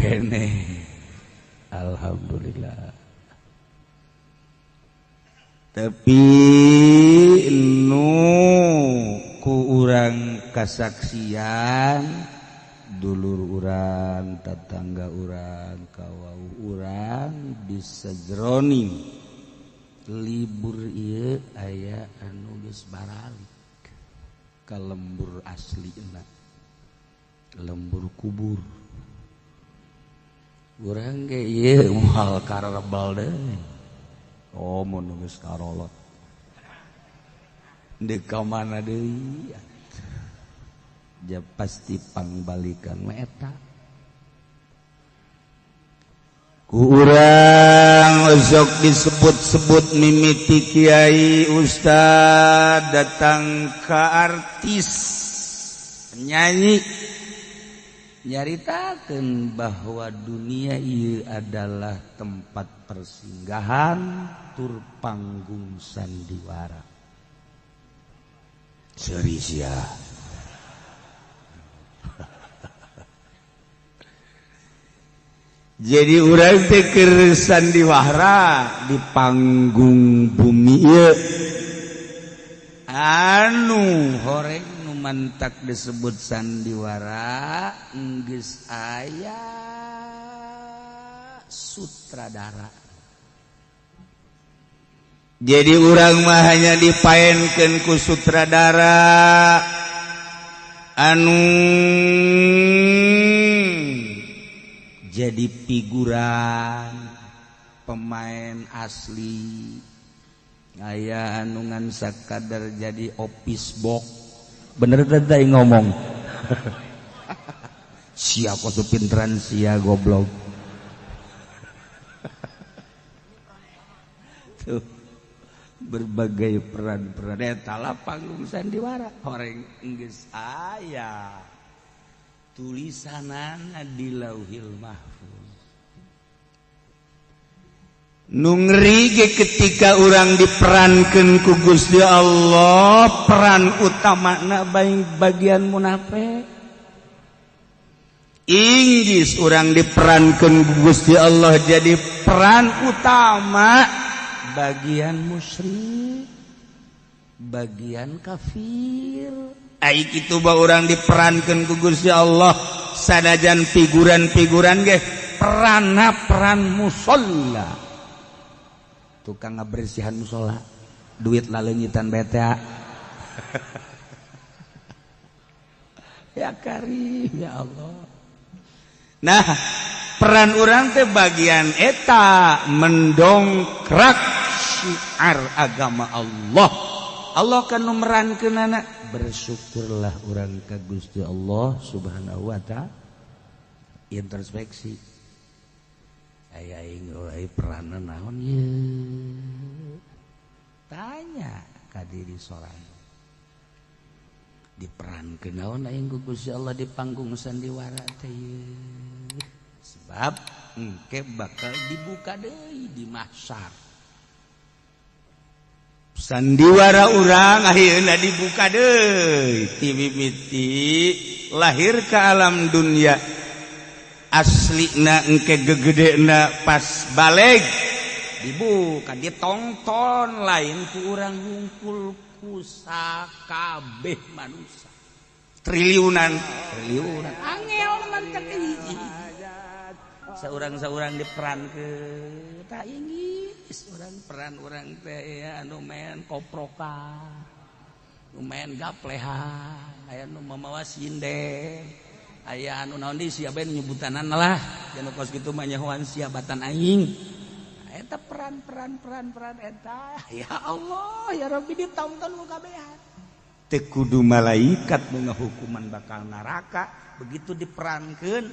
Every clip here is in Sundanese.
keneh. Alhamdulillah. Tapi nu ku urang kasaksian dulur urang, tatangga urang, kawau urang bisa jroning libur ieu aya anu geus baralik ka lembur aslina, lembur kubur. Urang ge ieu moal karebel deui. Oh, mun geus karolot. Deuk ka mana deui? Ja pasti pangbalikan mah eta. Ku urang osok disebut-sebut mimiti kiai ustad datang ke artis penyanyi nyaritakeun bahwa dunia ieu adalah tempat persinggahan tur panggung sandiwara. Seuri sia. Jadi urang teh keur sandiwara di panggung bumi ieu. Anu horeng nu mantak disebut sandiwara geus aya sutradara. Jadi urang mah hanya dipaenkeun ku sutradara anu jadi figuran pemain asli. Aya anu ngan sakadar jadi office box. Bener teh ngomong. Sia kok pinteran sia goblok. Tuh berbagai peran-peran eta lah panggung sandiwara. Horeng geus aya tulisanana di Lauhil Mahfuz. Nu ngeri ge ketika urang diperankeun ku Gusti Allah, peran utamana bagian munafik. Inggis urang diperankeun ku Gusti Allah jadi peran utama bagian musyrik, bagian kafir. Ai kitu ba urang diperankeun ku Gusti Allah sanajan figuran-figuran ge peranna peran musalla. Tukang ngabersihan musola, duit laleungitan beta. Ya karim ya Allah. Nah, peran urang teh bagian eta mendongkrak syiar agama Allah. Allah kan nu merankeunana. Bersyukurlah urang ka Gusti Allah Subhanahu wa ta'ala. Introspeksi. Aya aing euy peranna naon ye? Tanya ka diri sorangan. Diperankeun naon aing ku Gusti Allah di panggung sandiwara teh ye? Sebab engke bakal dibuka deui di mahsyar. Sandiwara urang akhirna dibuka deui ti mimiti lahir ke alam dunia. Aslina engke gegedena pas baleg dibuka ditonton lain ku urang hungkul ku sakabeh manusia triliunan triliunan angel mantak hiji saurang-saurang diperankeun tah inggis urang peran urang teh ya anu main koprokan nu main gaplehan aya nu mamawa sinden aya anu naon deui sia bae nyebutanana lah anu kos kitu mah nyahoan sia batan aing eta peran-peran peran-peran eta ya Allah ya Rabbi ditonton ku kabehan teu kudu malaikat nu ngahukuman bakal neraka begitu diperankeun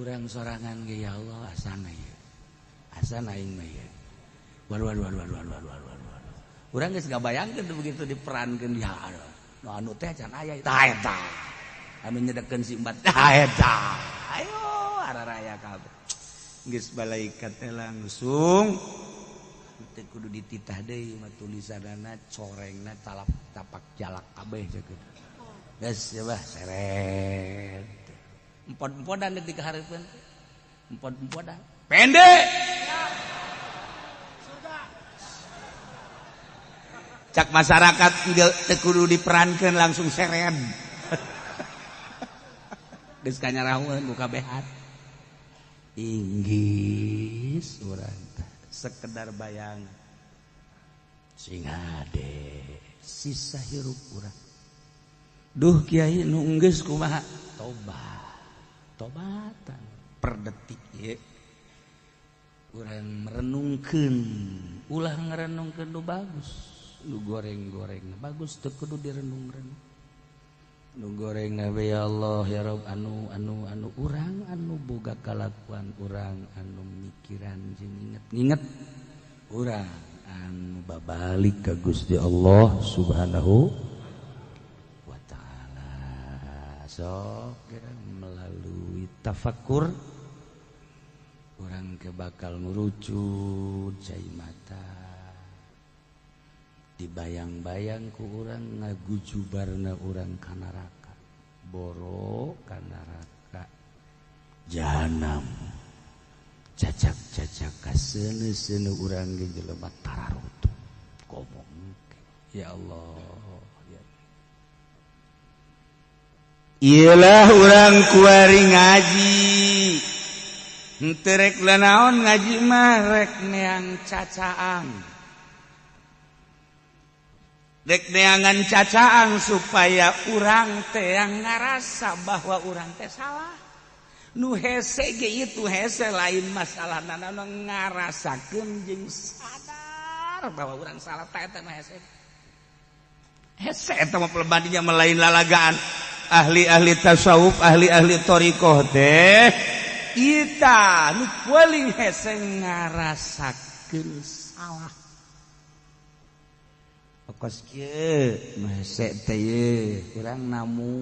urang sorangan ge ya Allah asana ieu asana aing mah ieu waduh waduh waduh waduh waduh waduh urang geus ngabayangkeun begitu diperankeun ya Allah nu anu teh can aya tah eta anu nyedekeun si embat tah eta ayo araraya kabeh geus malaikat teh langsung teu kudu dititah deui mah tulisanana corengna talap tapak jalak kabeh ceuk geus ya bah seret empon-emponan deuk dikahareupeun Empod-empodan. Pendek. Cak masyarakat teu kudu diperankeun langsung seren. Geus kanyarahueun ku kabehan. Inggris urang sekedar bayangan. Sing hade sisa hirup urang. Duh kiai nu enggeus kumaha? Tobat. Tobatan per detik ieu. Urang merenungkeun, ulah ngarenungkeun nu bagus. Nu goreng-goreng bagus teu kudu direnung-renung. Nu goreng we ya Allah ya Rabb anu anu anu urang anu boga kalakuan urang anu mikiran jeung inget-inget urang anu babalik ka Gusti Allah Subhanahu wa taala. Sok melalui tafakur urang ke bakal ngurucut cai mata. Dibayang-bayang ku urang ngagujubarna urang ka neraka, boro ka neraka jahanam, cacak-cacak kaseuneu-seuneu urang ge jelema tararutup ngomong ya Allah ya. Iyalah urang kuari ngaji henteu rek naon ngaji mah rek neang cacaang. Dek neangan cacaang supaya urang teh yang ngarasa bahwa urang teh salah. Nu hese ge itu hese lain masalah nana ngarasakeun jeung sadar bahwa urang salah teh eta mah hese. Hese eta mah pelebadinya melain lalagaan. Ahli-ahli tasawuf, ahli-ahli thariqah teh kita nu paling hese ngarasakeun salah. Kos kieu nu hese teh ye urang namu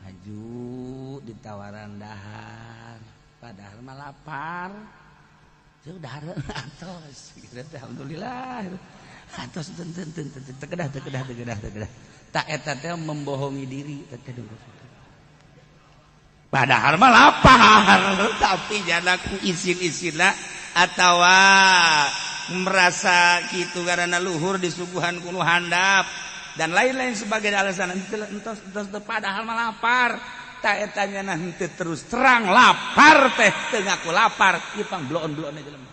haju ditawaran dahar padahal mah lapar teu dahar atos alhamdulillah atos teu teu teu teu kedah teu kedah teu kedah teu kedah tak eta teh membohongi diri teh padahal mah lapar tapi janaku isin-isinna atawa merasa gitu karena luhur disuguhan kuno handap dan lain-lain sebagai alasan entos entos padahal mah lapar tak etanya nanti terus terang lapar teh teu ngaku lapar ieu pang bloon-bloon aja jelema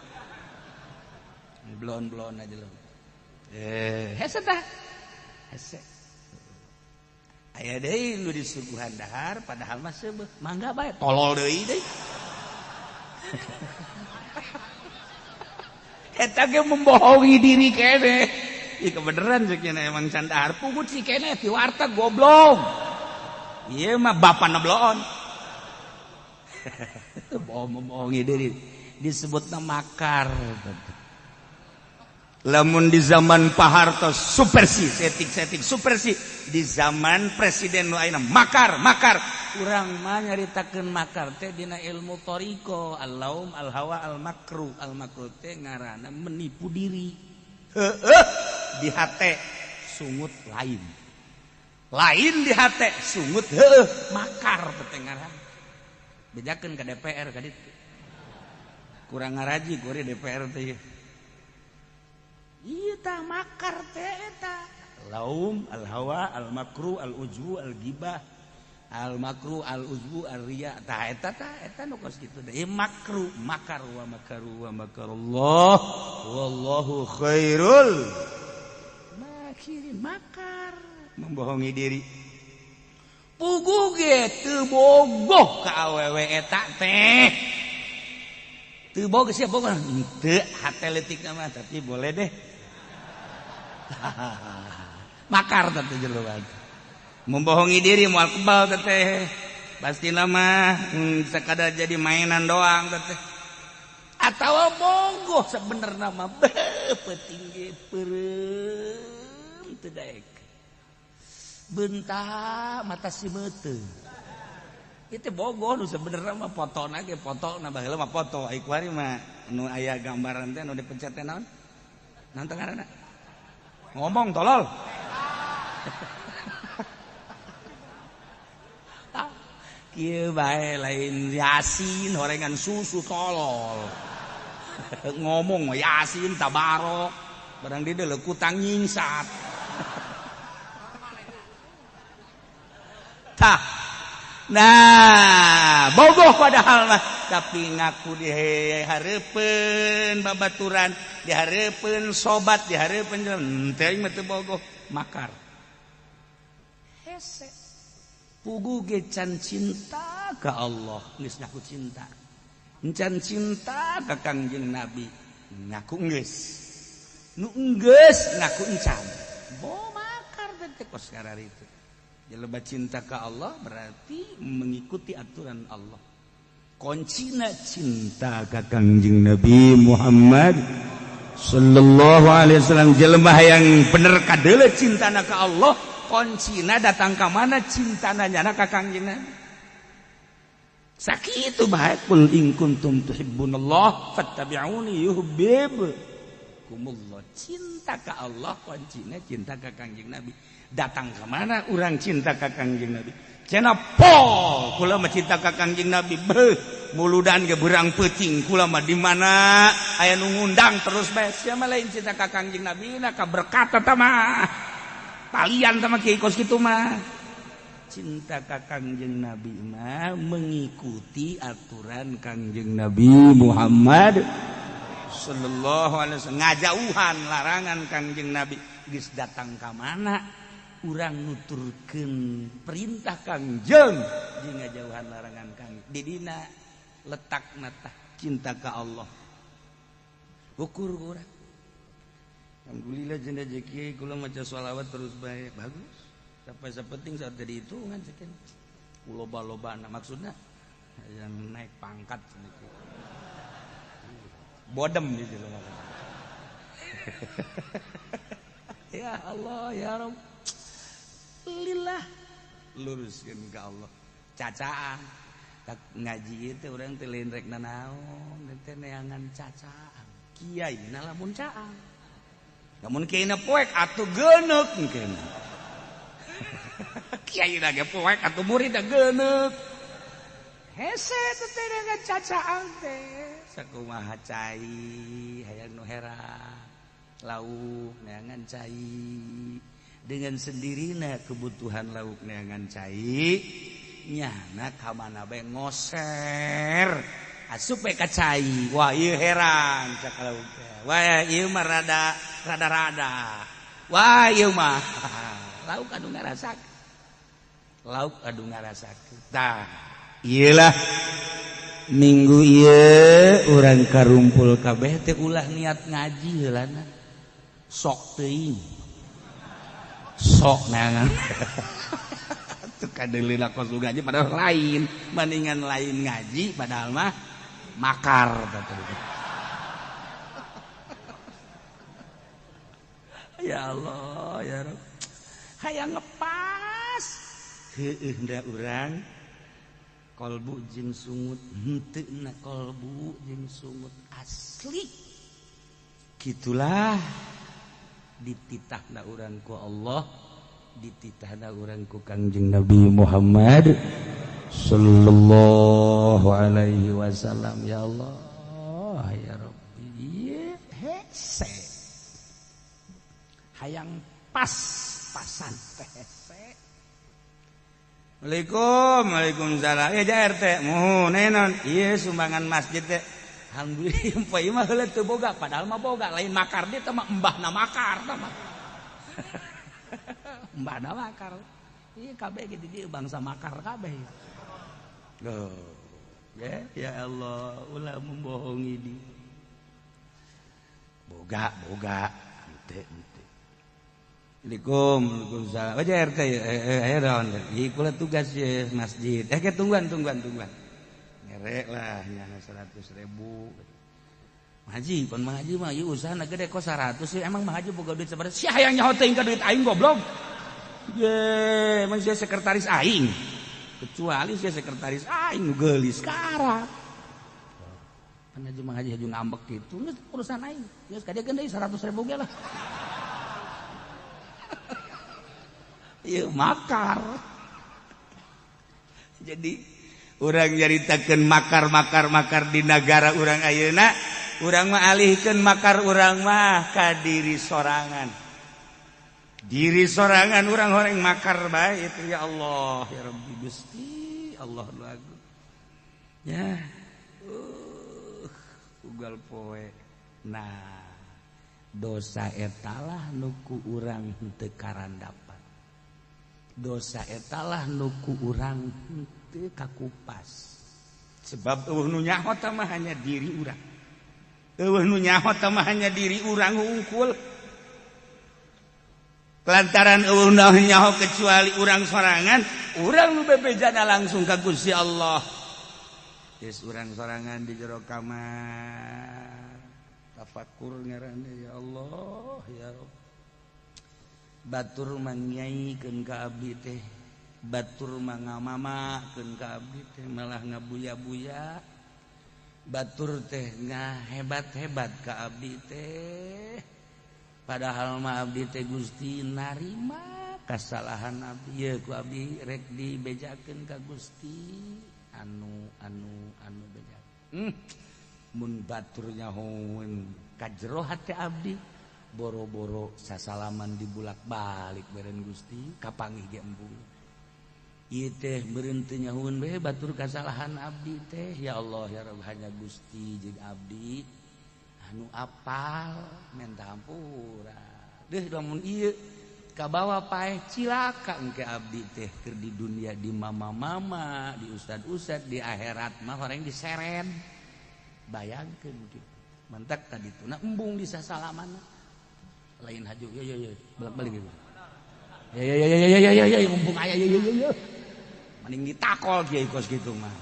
bloon-bloon aja jelema hese tah hese aya deui nu disuguhan dahar padahal mah seubeuh mangga bae tolol deui deui. Eta ge membohongi diri kene. Ih kebeneran ceuk nya emang can dahar pugut si kene ti warteg goblok. Ieu mah bapana bloon. Bohong membohongi diri disebutna makar. Lamun di zaman Pak Harto supersi setik-setik supersi, di zaman presiden nu ayeuna makar makar. Urang mah nyaritakeun makar teh dina ilmu thariqah, al-laum al-hawa al-makru. Al-makru teh ngaranna menipu diri. Heueuh di hate sungut lain. Lain di hate sungut heueuh makar teh ngaranna. Bejakeun ka DPR ka ditu. Kurang ngaraji kuari DPR teh. Ieu tah makar teh eta. Laum al-hawa al-makru al-ujbu al-ghibah al-makru al-uzbu ar-riya tah eta tah eta nu kos kitu teh makru makar wa makaru wa makarullah wallahu khairul makirin. Makar membohongi diri puguh ge teu bogoh ka awewe eta teh teu bogoh sia bogoh henteu hate leutik mah tapi boleh deh. Makar teh jelema membohongi diri moal kebal teteh pasti nama sekadar jadi mainan doang teteh atau bogoh sebenarnya mah peuting ge peureum teu daek bentak mata si meuteung itu bogoh nu sebenarnya mah fotona ge fotona baheula mah foto ai kuari mah nu aya gambaran teh nu dipencet teh naon naon teh ngaranna ngomong tolol. Kieu bae lain Yasin horengan susu tolol. Ngomong Yasin tabarok barang di deuleu kutang nyingsat. Tah. Nah, bogoh padahal mah tapi ngaku di hareupeun babaturan, di hareupeun sobat, di hareupeun henteu aing mah teu bogoh, makar. Hese. Pugu ge can cinta ka Allah, geus ngaku cinta. Can cinta ka Kangjeng Nabi, ngaku geus. Nu geus ngaku encan. Bo makar teh kos kararitu. Jelema cinta ka Allah berarti mengikuti aturan Allah. Kuncina cinta ka Kangjeng Nabi Muhammad sallallahu alaihi wasallam. Jelema yang bener kadeuleu cintana ka Allah, kuncina datang ka mana cintana nyana ka Kangjeng Nabi. Sakitu bae kul in kuntum tuhibbunallah fattabi'uni yuhibbukumullah. Cinta ka Allah kuncina cinta ka Kangjeng Nabi. Datang ke mana orang cinta ka Kangjeng Nabi? Cenah po kula mah cinta ka Kangjeng Nabi. Beuh, muludan ge beurang peuting kula mah di mana aya nu ngundang terus bae. Sia mah lain cinta ka Kangjeng Nabi na ka berkat eta mah. Talian sama kiai kos kitu mah. Cinta ka Kangjeng Nabi mah mengikuti aturan Kangjeng Nabi Muhammad sallallahu alaihi wasallam, ngajauhan larangan Kangjeng Nabi. Geus datang ka mana urang nuturkeun perintah Kangjeng jeung ngajauhan larangan Kang. Di dina letakna tah cinta ka Allah. Ukur urang. Alhamdulillah jeung rezeki kula maca sholawat terus bae bagus. Sampai sapenting saat jadi hitungan sekian. Loba-lobana maksudna yang naik pangkat sedikit. Bodem gitu. Ya Allah ya Rabb. Lillah luruskeun ka Allah. Cacaan tak ngaji itu urang teh lain rek nanaon teh neangan cacaan. Kiai na lamun caang. Lamun kiai na poek atuh geuneuk mungkin. Kiai na ge poek atuh murid na geuneuk. Hese teh neangan cacaan teh. Sakumaha cai hayang nu hera. Lauk neangan cai. Dengan sendirinya kebutuhan lauk neangan cai nyana ka mana bae ngoser asup bae ka cai. Wah ieu heran cak lauk teh. Wah ieu mah rada rada-rada. Wah ieu mah lauk anu ngarasakeun. Lauk anu ngarasakeun. Tah ieu lah minggu ieu urang karumpul kabeh teh ulah niat ngaji heulana. Sok teuing. Sok neangan. Tuh kadeuleu kos ngaji padahal lain, bandingan lain ngaji padahal mah makar. Ya Allah ya Rabb. Hayang ngepas. Heueuh da urang kolbu jeung sungut henteu na kolbu jeung sungut asli. Gitulah dititahna urang ku Allah, dititahna urang ku Kangjeng Nabi Muhammad sallallahu alaihi wasallam. Ya Allah ya Rabbi, hese hayang pas pasan teh hese. Waalaikum waalaikumsalam. Ya RT muhun naon ieu sumbangan masjid teh. Alhamdulillah poe mah heula teu boga padahal mah boga lain makar dia teh mah embahna makar tah mah. Embahna makar. Ieu kabeh ge di dieu bangsa makar kabeh. Loh. Ya, ya Allah, ulah membohongi dia. Boga, boga, henteu henteu. Assalamualaikum, waalaikumsalam. Wajar RT, ayo daun. Ieu kula tugas ye masjid. Ke tungguan, tungguan, tungguan. Ngerek lah nyana 100.000. Haji, pan Mang Haji mah ieu usahana gede kok 100 sih. Emang Mang Haji boga duit sabaraha? Sia hayang nyaho teuing ka duit aing goblok. Ye, emang sia sekretaris aing. Kecuali sia sekretaris aing nu geulis karak. Pan Haji Mang Haji haju ngambek kitu, geus urusan aing. Geus ka dieu deui 100.000 ge lah. Ieu makar. Jadi Urang nyaritakeun makar-makar makar di nagara urang ayeuna, urang mah alihkeun makar urang mah ka diri sorangan. Diri sorangan urang horeng makar bae itu, ya Allah ya Rabbi, Gusti Allah nu agung. Ya. Ugal poe. Nah, dosa etalah nu ku urang henteu karandapan. Dosa etalah nu ku urang henteu kakupas. Sebab euweuh nu nyaho mah hanya diri urang. Euweuh nu nyaho mah hanya diri urang hungkul. Lantaran euweuh nu nyaho kecuali urang sorangan, urang nu bebejana langsung ka Gusti Allah. Geus urang sorangan di jero kamar. Tafakur ngaranna, ya Allah ya Rabb. Batur mah nyaikeun ka abdi teh, batur mah ngamamakeun ka abdi teh malah ngabuya-buya. Batur teh ngahebat-hebat ka abdi teh. Padahal mah abdi teh Gusti narima kasalahan abdi, ye ku abdi rek dibejakeun ka Gusti anu anu anu beja. Mun batur nyahoeun ka jero hate abdi, boro-boro sasalaman dibulak-balik beren Gusti kapanggih ge embung. Ieu teh meureun teu nyahoeun bae batur kasalahan abdi teh, ya Allah ya Rabb, hanya Gusti jeung abdi anu apal, minta hampura. Deuh, lamun ieu kabawa paeh cilaka engke abdi teh keur di dunia di mama-mama, di ustad-ustad, di akhirat mah horeng diseret. Bayangkeun kitu. Mantak tadi tuna embung di sasalaman. Lain haju ya ya ya bolak-balik gitu. Ya ya ya ya ya ya ya mumpung aya ya ya ya. Mending ditakol kiai kos kitu mah.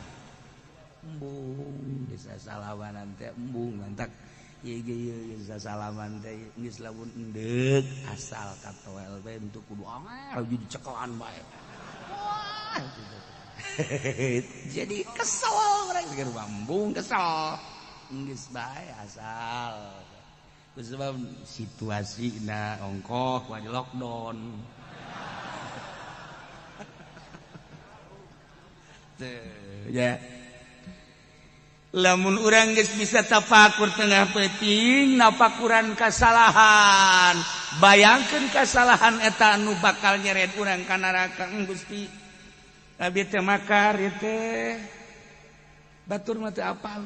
Embung di sasalaman teh embung, mantak ieu ge ieu sasalaman teh geus lamun endeuk asal katoel bae untuk kudu angel jadi cekelan bae. Wah, jadi kesel urang keur embung kesel. Geus bae asal. Sebab situasi na ongkoh wajib lockdown. Tuh, ya. Lamun urang geus bisa tafakur tengah peuting nafakuran kasalahan, bayangkeun kasalahan eta anu bakal nyeret urang ka neraka. Gusti, abdi teh makar ieu teh. Batur mah teu apal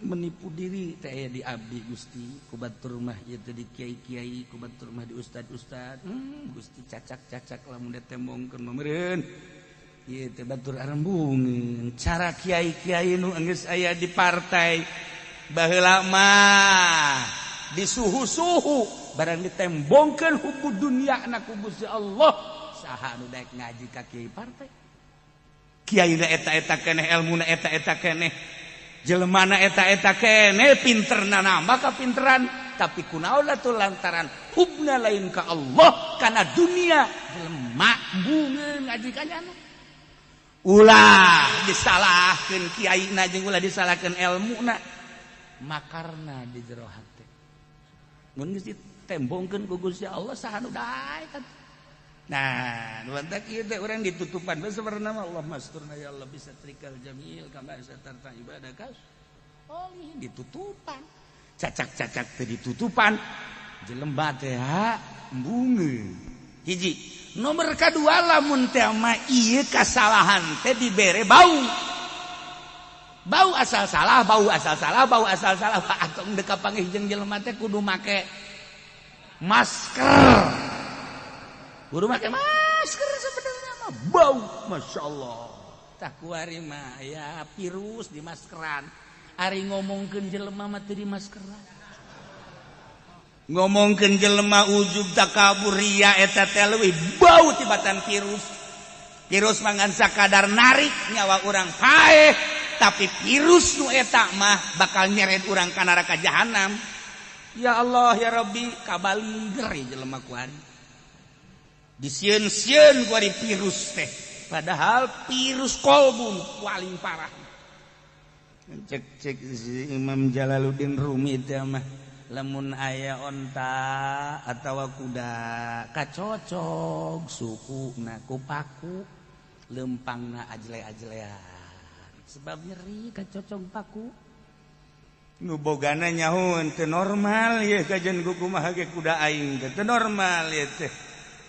menipu diri teh aya di abdi Gusti, ku batur mah ieu teh di kiai-kiai, ku batur mah di ustad-ustad. Gusti cacak-cacak lamun ditembongkeun mah meureun. Ieu teh batur arembungeun. Cara kiai-kiai nu geus aya di partai baheula mah disuhu-suhu barang ditembongkeun hubu dunia na ku Gusti Allah. Saha anu daek ngaji ka kiai partai? Kiai na eta-eta keneh, elmuna eta-eta keneh, jelemana eta-eta keneh, pinterna nambah kapinteran, tapi kunaon atuh lantaran hubna lain ka Allah kana dunia jelema bungeun ngaji ka nyana. Ulah disalahkeun kiaina jeung ulah disalahkeun elmuna, makarna di jero hate. Mun geus ditembongkeun ku Gusti Allah saha nu daek atuh. Nah, mantak ieu teh urang ditutupan bae sabarna mah Allah masturna ya Allah bisa trikal jamil kama satarta ibadaka. Oh, ditutupan. Cacak-cacak teh ditutupan. Jelema teh ha embungeun. Hiji. Nomor kadua lamun teh mah ieu kasalahan teh dibere bau. Bau asal salah, bau asal salah, bau asal salah. Atong deuk kapanggih jeung jelema teh kudu make masker. Kudu make masker sebenarnya mah bau, masya Allah. Tah kuari mah ya virus di maskeran. Ari ngomongkeun jelema mah teu di maskeran. Ngomongkeun jelema ujub takabur ria eta teh leuwih bau tibatan virus. Virus mah ngan sakadar narik nyawa urang paeh, tapi virus nu eta mah bakal nyeret urang ka neraka jahanam. Ya Allah ya Rabbi, kabaliger jelema kuari. Disieun-sieun kuari virus teh, padahal virus kolbu paling parah. Cek-cek si Imam Jalaluddin Rumi teh mah lamun aya onta atawa kuda kacocog sukuna ku paku lempangna ajle-ajlean. Sebab nyeri kacocong paku. Nu bogana nyaho teu normal ye kajian kumaha ge kuda aing teh teu normal ye teh.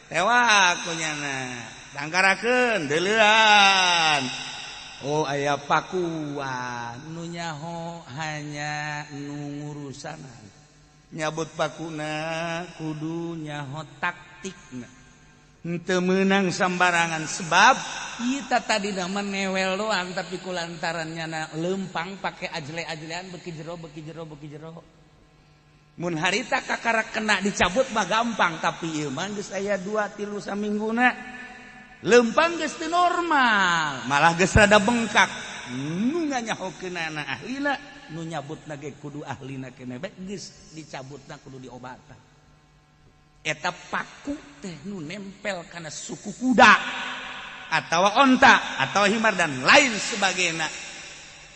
Tewak ku nyana. Tangkarakeun deuleuan. Oh aya pakuan nu nyaho hanya nu ngurusanan. Nyabut pakuna kudu nyaho taktikna. Henteu meunang sambarangan sebab kita tadi nama newel doang tapi kulantaran nyana lempang pakai ajle-ajlean beki jero beki jero beki jero. Mun harita kakara kena dicabut mah gampang tapi ieu mah geus aya 2 3 samingguna lempang geus teu normal malah geus rada bengkak. Nu nganyahokeunana ahlina nu nyabutna ge kudu ahlina keneh bae geus dicabutna kudu diobatan. Eta paku teh nu nempel kana suku kuda atau onta atau himar dan lain sebagainya.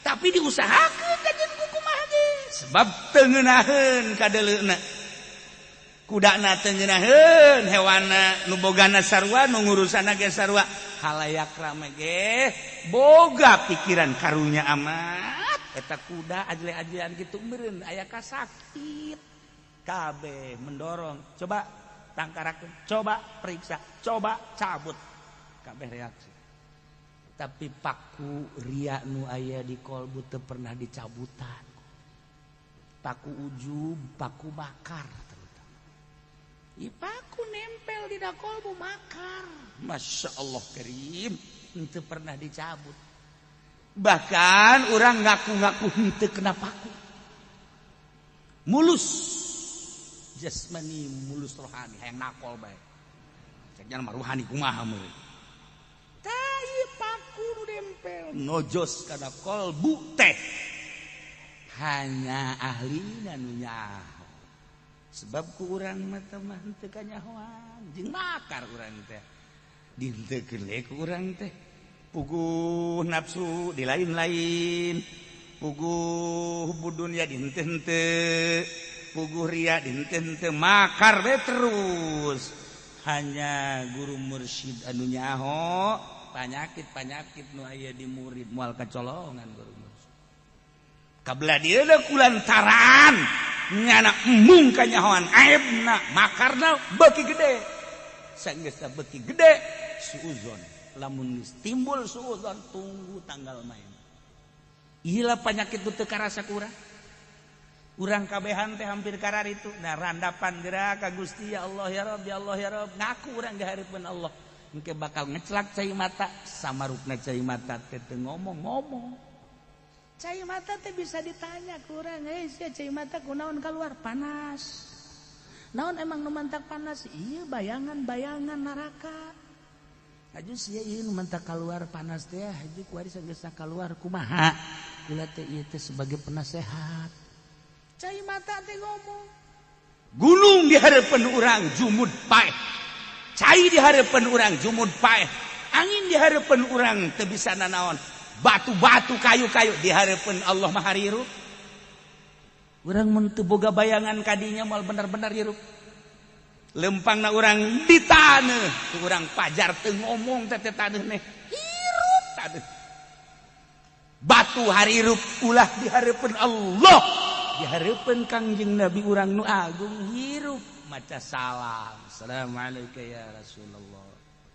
Tapi diusahakeun kajian kumaha ge sebab teu ngeunaheun kadeuleuna. Kudana teu ngeunaheun hewana nu bogana sarua nu ngurusanna ge sarua. Halayak rame ge boga pikiran karunya amat. Eta kuda ajle-ajlean kitu meureun aya kasakit. Kabeh mendorong, coba tangkarakeun, coba periksa, coba cabut. Kabeh reaksi. Tapi paku ria nu aya di kolbu teu pernah dicabutan. Paku ujub, paku bakar terutama. I paku nempel di kolbu makar. Masya Allah karim, henteu pernah dicabut. Bahkan orang ngaku-ngaku henteu kena paku. Mulus jasmani mulus rohani hayang nakol bae. Ceknya mah rohani kumaha meureun. Tai paku nu nempel nojos kana kolbu teh. Hanya ahlina nu nyaho. Sebab ku urang mah teh mah henteu kanyahoan, jeung makar urang teh. Dihenteukeun we ku urang teh. Puguh nafsu di lain-lain, puguh budunya dihenteu-henteu. Puguh ria dihenteu makar we terus. Hanya guru mursyid anu nyaho panyakit-panyakit nu aya di murid moal kacolongan guru mursyid. Kabelah dieu kulantaran nyana embung kanyahoan aibna makarna beuki gede. Sanggeus beuki gede suuzon. Lamun geus timbul suuzon tunggu tanggal main. Ieu panyakit nu teu karasa ku urang. Urang kabehan teh hampir karar itu. Nah randapan gerak ka Gusti ya Allah ya Rabb ya Allah ya Rabb. Ngaku urang dihareupeun Allah. Engke bakal ngecelak cai mata samarupna cai mata teh teu ngomong-ngomong. Cai mata teh bisa ditanya ku urang, "Eh sia cai mata kunaon keluar panas?" Naon emang nu mantak panas? Ieu bayangan-bayangan neraka. Aju sia ieu nu mantak keluar panas teh, haju kuari sageus keluar kumaha? Kula teh ieu teh sebagai penasehat. Cai mata teh ngomong. Gunung di hareupeun urang jumud paeh. Cai di hareupeun urang jumud paeh. Angin di hareupeun urang teu bisa nanaon. Batu-batu kayu-kayu di hareupeun Allah Maha hirup. Urang mun teu boga bayangan kadinya moal bener-bener hirup. Lempangna urang di taneuh, urang pajar teu ngomong teh teh taneuh neh. Hirup taneuh. Batu harirup ulah di hareupeun Allah. Dihareupeun Kangjeng Nabi urang nu agung hirup maca salam. Assalamualaikum ya Rasulullah.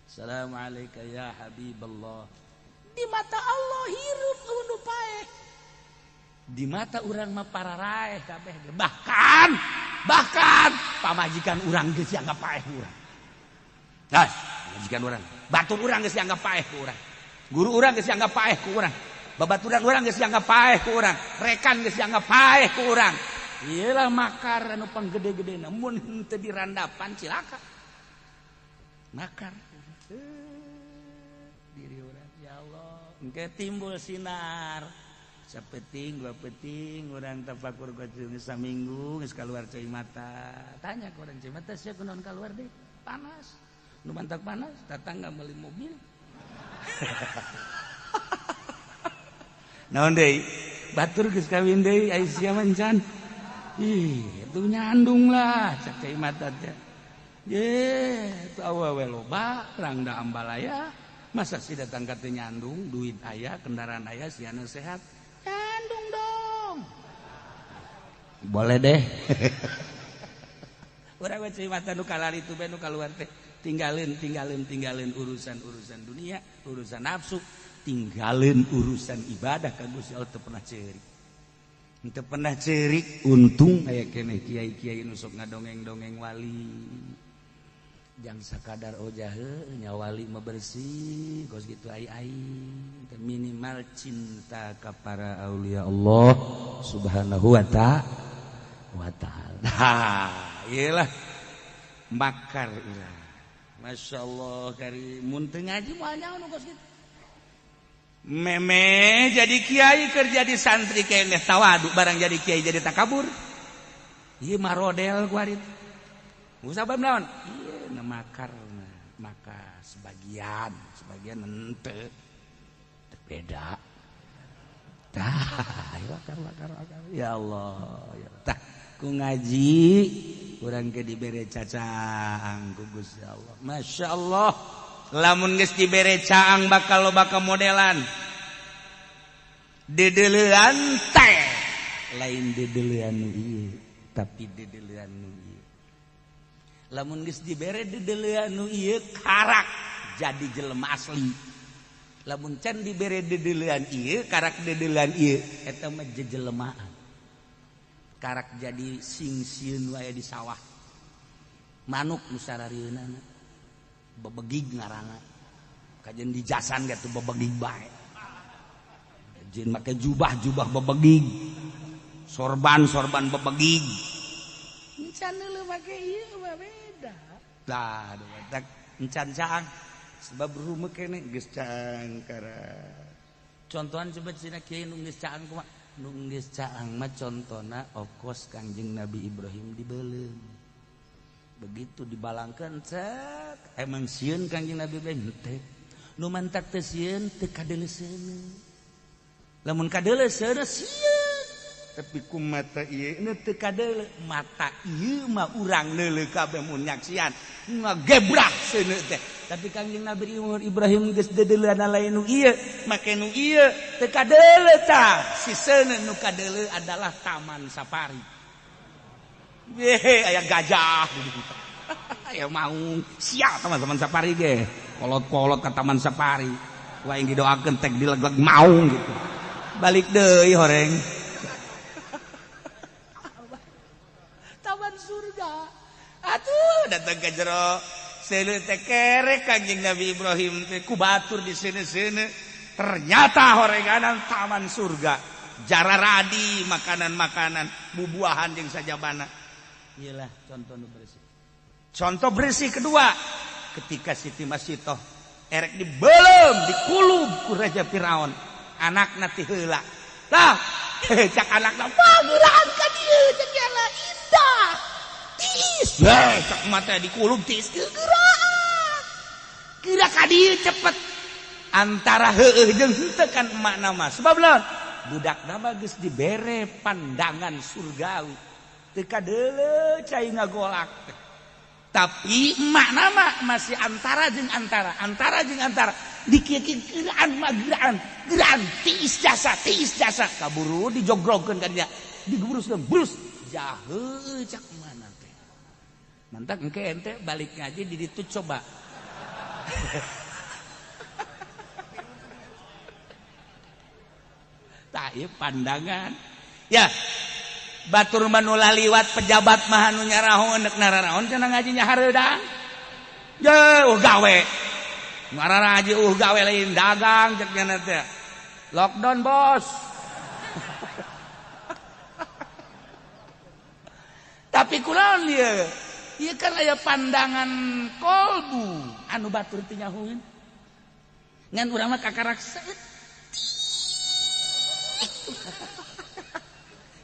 Assalamualaikum ya Habiballah. Di mata Allah hirup nu paeh. Di mata urang mah pararaeh kabeh. Bahkan bahkan pamajikan urang geus dianggap paeh urang. Gas, pamajikan urang, batur urang geus dianggap paeh ku urang. Guru urang geus dianggap paeh ku urang. Babaturan urang geus dianggap paeh ku urang, rekan geus dianggap paeh ku urang. Iyalah makar anu panggede-gedena mun henteu dirandapan cilaka. Makar. Diri urang ya Allah, engke timbul sinar. Sapeting dua peting urang tafakur geus saminggu geus kaluar cai mata. Tanya ke urang cai mata sia kunaon kaluar deui? Panas. Nu mantak panas, tetangga meuli mobil. Naon deui? Batur geus kawin deui ai sia mah encan. Ih, itu nyandung lah cak cai mata teh. Ye, itu awewe loba rangda ambalaya. Masa sih datang ka teu nyandung, duit aya, kendaraan aya, siana sehat. Nyandung dong. Boleh deh. Urang mah cai mata nu kalari tu bae nu kaluar teh. Tinggalin, tinggalin, tinggalin urusan-urusan dunia, urusan nafsu, tinggalin urusan ibadah ka Gusti Allah teu pernah ceurik. Teu pernah ceurik, untung aya keneh kiai-kiai nu sok ngadongeng-dongeng wali. Jang sakadar ojah nya wali mah bersih kos kitu ai-ai minimal cinta ka para aulia Allah subhanahu wa ta'ala. Ha, iyalah makar urang. Masya Allah kari mun teu ngaji moal nyaho nu kos kitu. Meme jadi kiai kerja di santri keneh tawadu barang jadi kiai jadi takabur. Ieu mah rodel ku ari. Musabab naon? Ieu makar maka sebagian sebagian henteu beda. Tah, makar makar makar. Ya Allah, ya. Tah, ku ngaji urang ke dibere cacaang ku Gusti Allah. Masya Allah. Lamun geus dibere caang bakal loba kamodelan. Dedelean teh lain dedelean nu ieu, tapi dedelean nu ieu. Lamun geus dibere dedelean nu ieu karak jadi jelema asli. Lamun can dibere dedelean ieu karak dedelean ieu eta mah jejelemaan. Karak jadi sing sieun wae di sawah. Manuk nu sararieunana bebegig ngaranna. Kajeun dijasan ge teu bebegig bae. Jeung make jubah-jubah bebegig. Sorban-sorban bebegig. Encan leuh make ieu mah beda. Tah, tak encan caang sebab rumah kene geus caang kara. Contohan coba cina kiai nu geus caang kumaha? Nu geus caang mah contona okos Kangjeng Nabi Ibrahim dibeuleum. Begitu dibalangkeun cek, emang sieun Kangjeng Nabi Ibrahim teh. Nu mantak teh sieun teu kadeuleuseun. Lamun kadeuleuseun sieun. Tapi ku mata ieu teu kadeuleu, mata ieu mah urang leuleuh kabeh mun nyaksian ngagebrak seuneu teh. Tapi Kangjeng Nabi Ibrahim geus dedeuleuna lain nu ieu, make nu ieu teu kadeuleu tah. Si seuneu nu kadeuleu adalah taman safari. Yehe aya gajah. Aya maung, siap teman-teman safari ge. Kolot-kolot ka taman safari. Wah yang didoakeun tek dileg-leg maung gitu. Balik deui horeng. Taman surga. Atuh datang ke jero. Seuneu teh kerek Kangjeng Nabi Ibrahim teh ku batur di seuneu-seuneu. Ternyata horenganan taman surga. Jararadi makanan-makanan, bubuahan jeung sajabana. Iyalah contoh nu bersih. Contoh bersih kedua, ketika Siti Masitoh erek dibelem, dikulub ku Raja Firaun. Anakna ti heula. Tah, cak anakna, "Wah, geuraan ka dieu cek yala indah." Tiis, cak mata dikulub tiis geuraan. Geura ka dieu cepet. Antara heueuh jeung henteu kan emakna mah. Sebab laon? Budak mah geus dibere pandangan surgawi. Teu kadeuleu cai ngagolak teh. Tapi emakna mah masih antara jeung antara, antara jeung antara. Dikieu-kieu geuraan mah geuraan, geuraan tiis jasa kaburu dijogrogkeun ka dinya. Digebruskeun, brus. Jaheul cak mana teh. Mantak engke ente balik ngaji di ditu coba. Tah ieu pandangan. Ya. Batur mah nu laliwat pejabat mah anu nyarahoeun deuk nararaon cenah ngajinya hareudang. Jeuh gawe. Ngararaji gawe lain dagang cek nya teh. Lockdown bos. Tapi kunaon ieu? Ieu kan aya pandangan kolbu anu batur teu nyahueun. Ngan urang mah kakarak saeutik.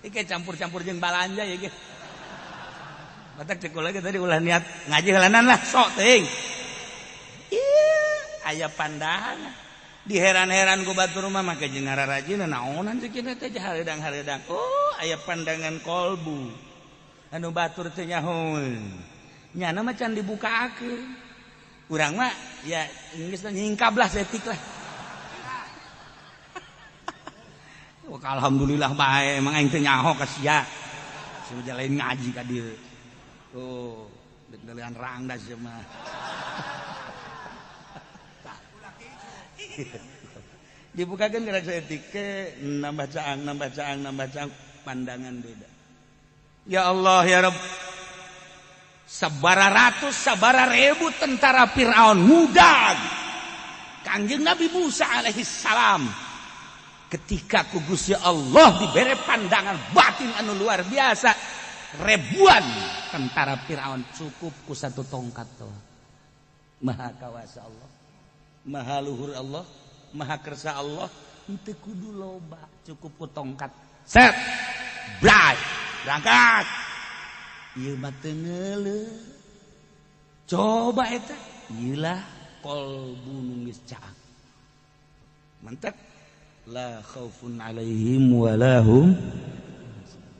Iki campur-campur jeung balanja ya ge. Batak cek lagi tadi ulah niat ngaji heulanan lah sok teuing. Ieu aya pandangan. Diheran-heran ku batur mah make jeung ngararajina naonan cek ieu teh hareudang-hareudang. Oh, aya pandangan kolbu. Anu batur teu nyahoeun. Nyana mah can dibukakeun. Urang mah ya geus nyingkap lah setik lah. Alhamdulillah bae emang aing teh nyaho ka sia. Sia lain ngaji ka dieu. Tuh, deg-degan rangda sia mah. Dibukakeun gerak saeutik ke nambah caang, nambah caang, nambah caang, pandangan beda. Ya Allah ya Rabb. Sabara ratus, sabara ribu tentara Fir'aun mudag. Kangjeng Nabi Musa alaihi salam. Ketika ku Gusti Allah diberi pandangan batin anu luar biasa, ribuan tentara Fir'aun cukup ku satu tongkat tuh. Maha kawasa Allah, maha luhur Allah, maha kersa Allah, henteu kudu loba, cukup ku tongkat. Set, bray, berangkat. Ieu mah teu ngeuleuh. Coba eta, ieu lah qalbu nu geus caang. Mantap. La khaufun alaihim walahum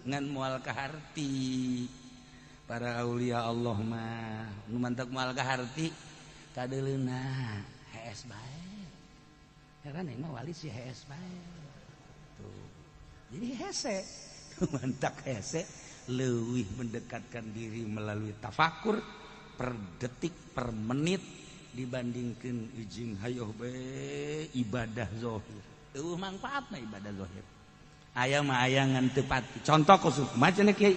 ngan moal kaharti para aulia Allah mah nu mantak moal kaharti kadeuleuna hees bae. Heran mah wali si hees bae. Tuh. Jadi hese mantak hese leuwih mendekatkan diri melalui tafakur per detik per menit dibandingkeun ijing hayoh bae ibadah zahir. Eueuh manfaatna ibadah zahir. Aya mah aya ngan teu pati. Contoh khusus maca kiai.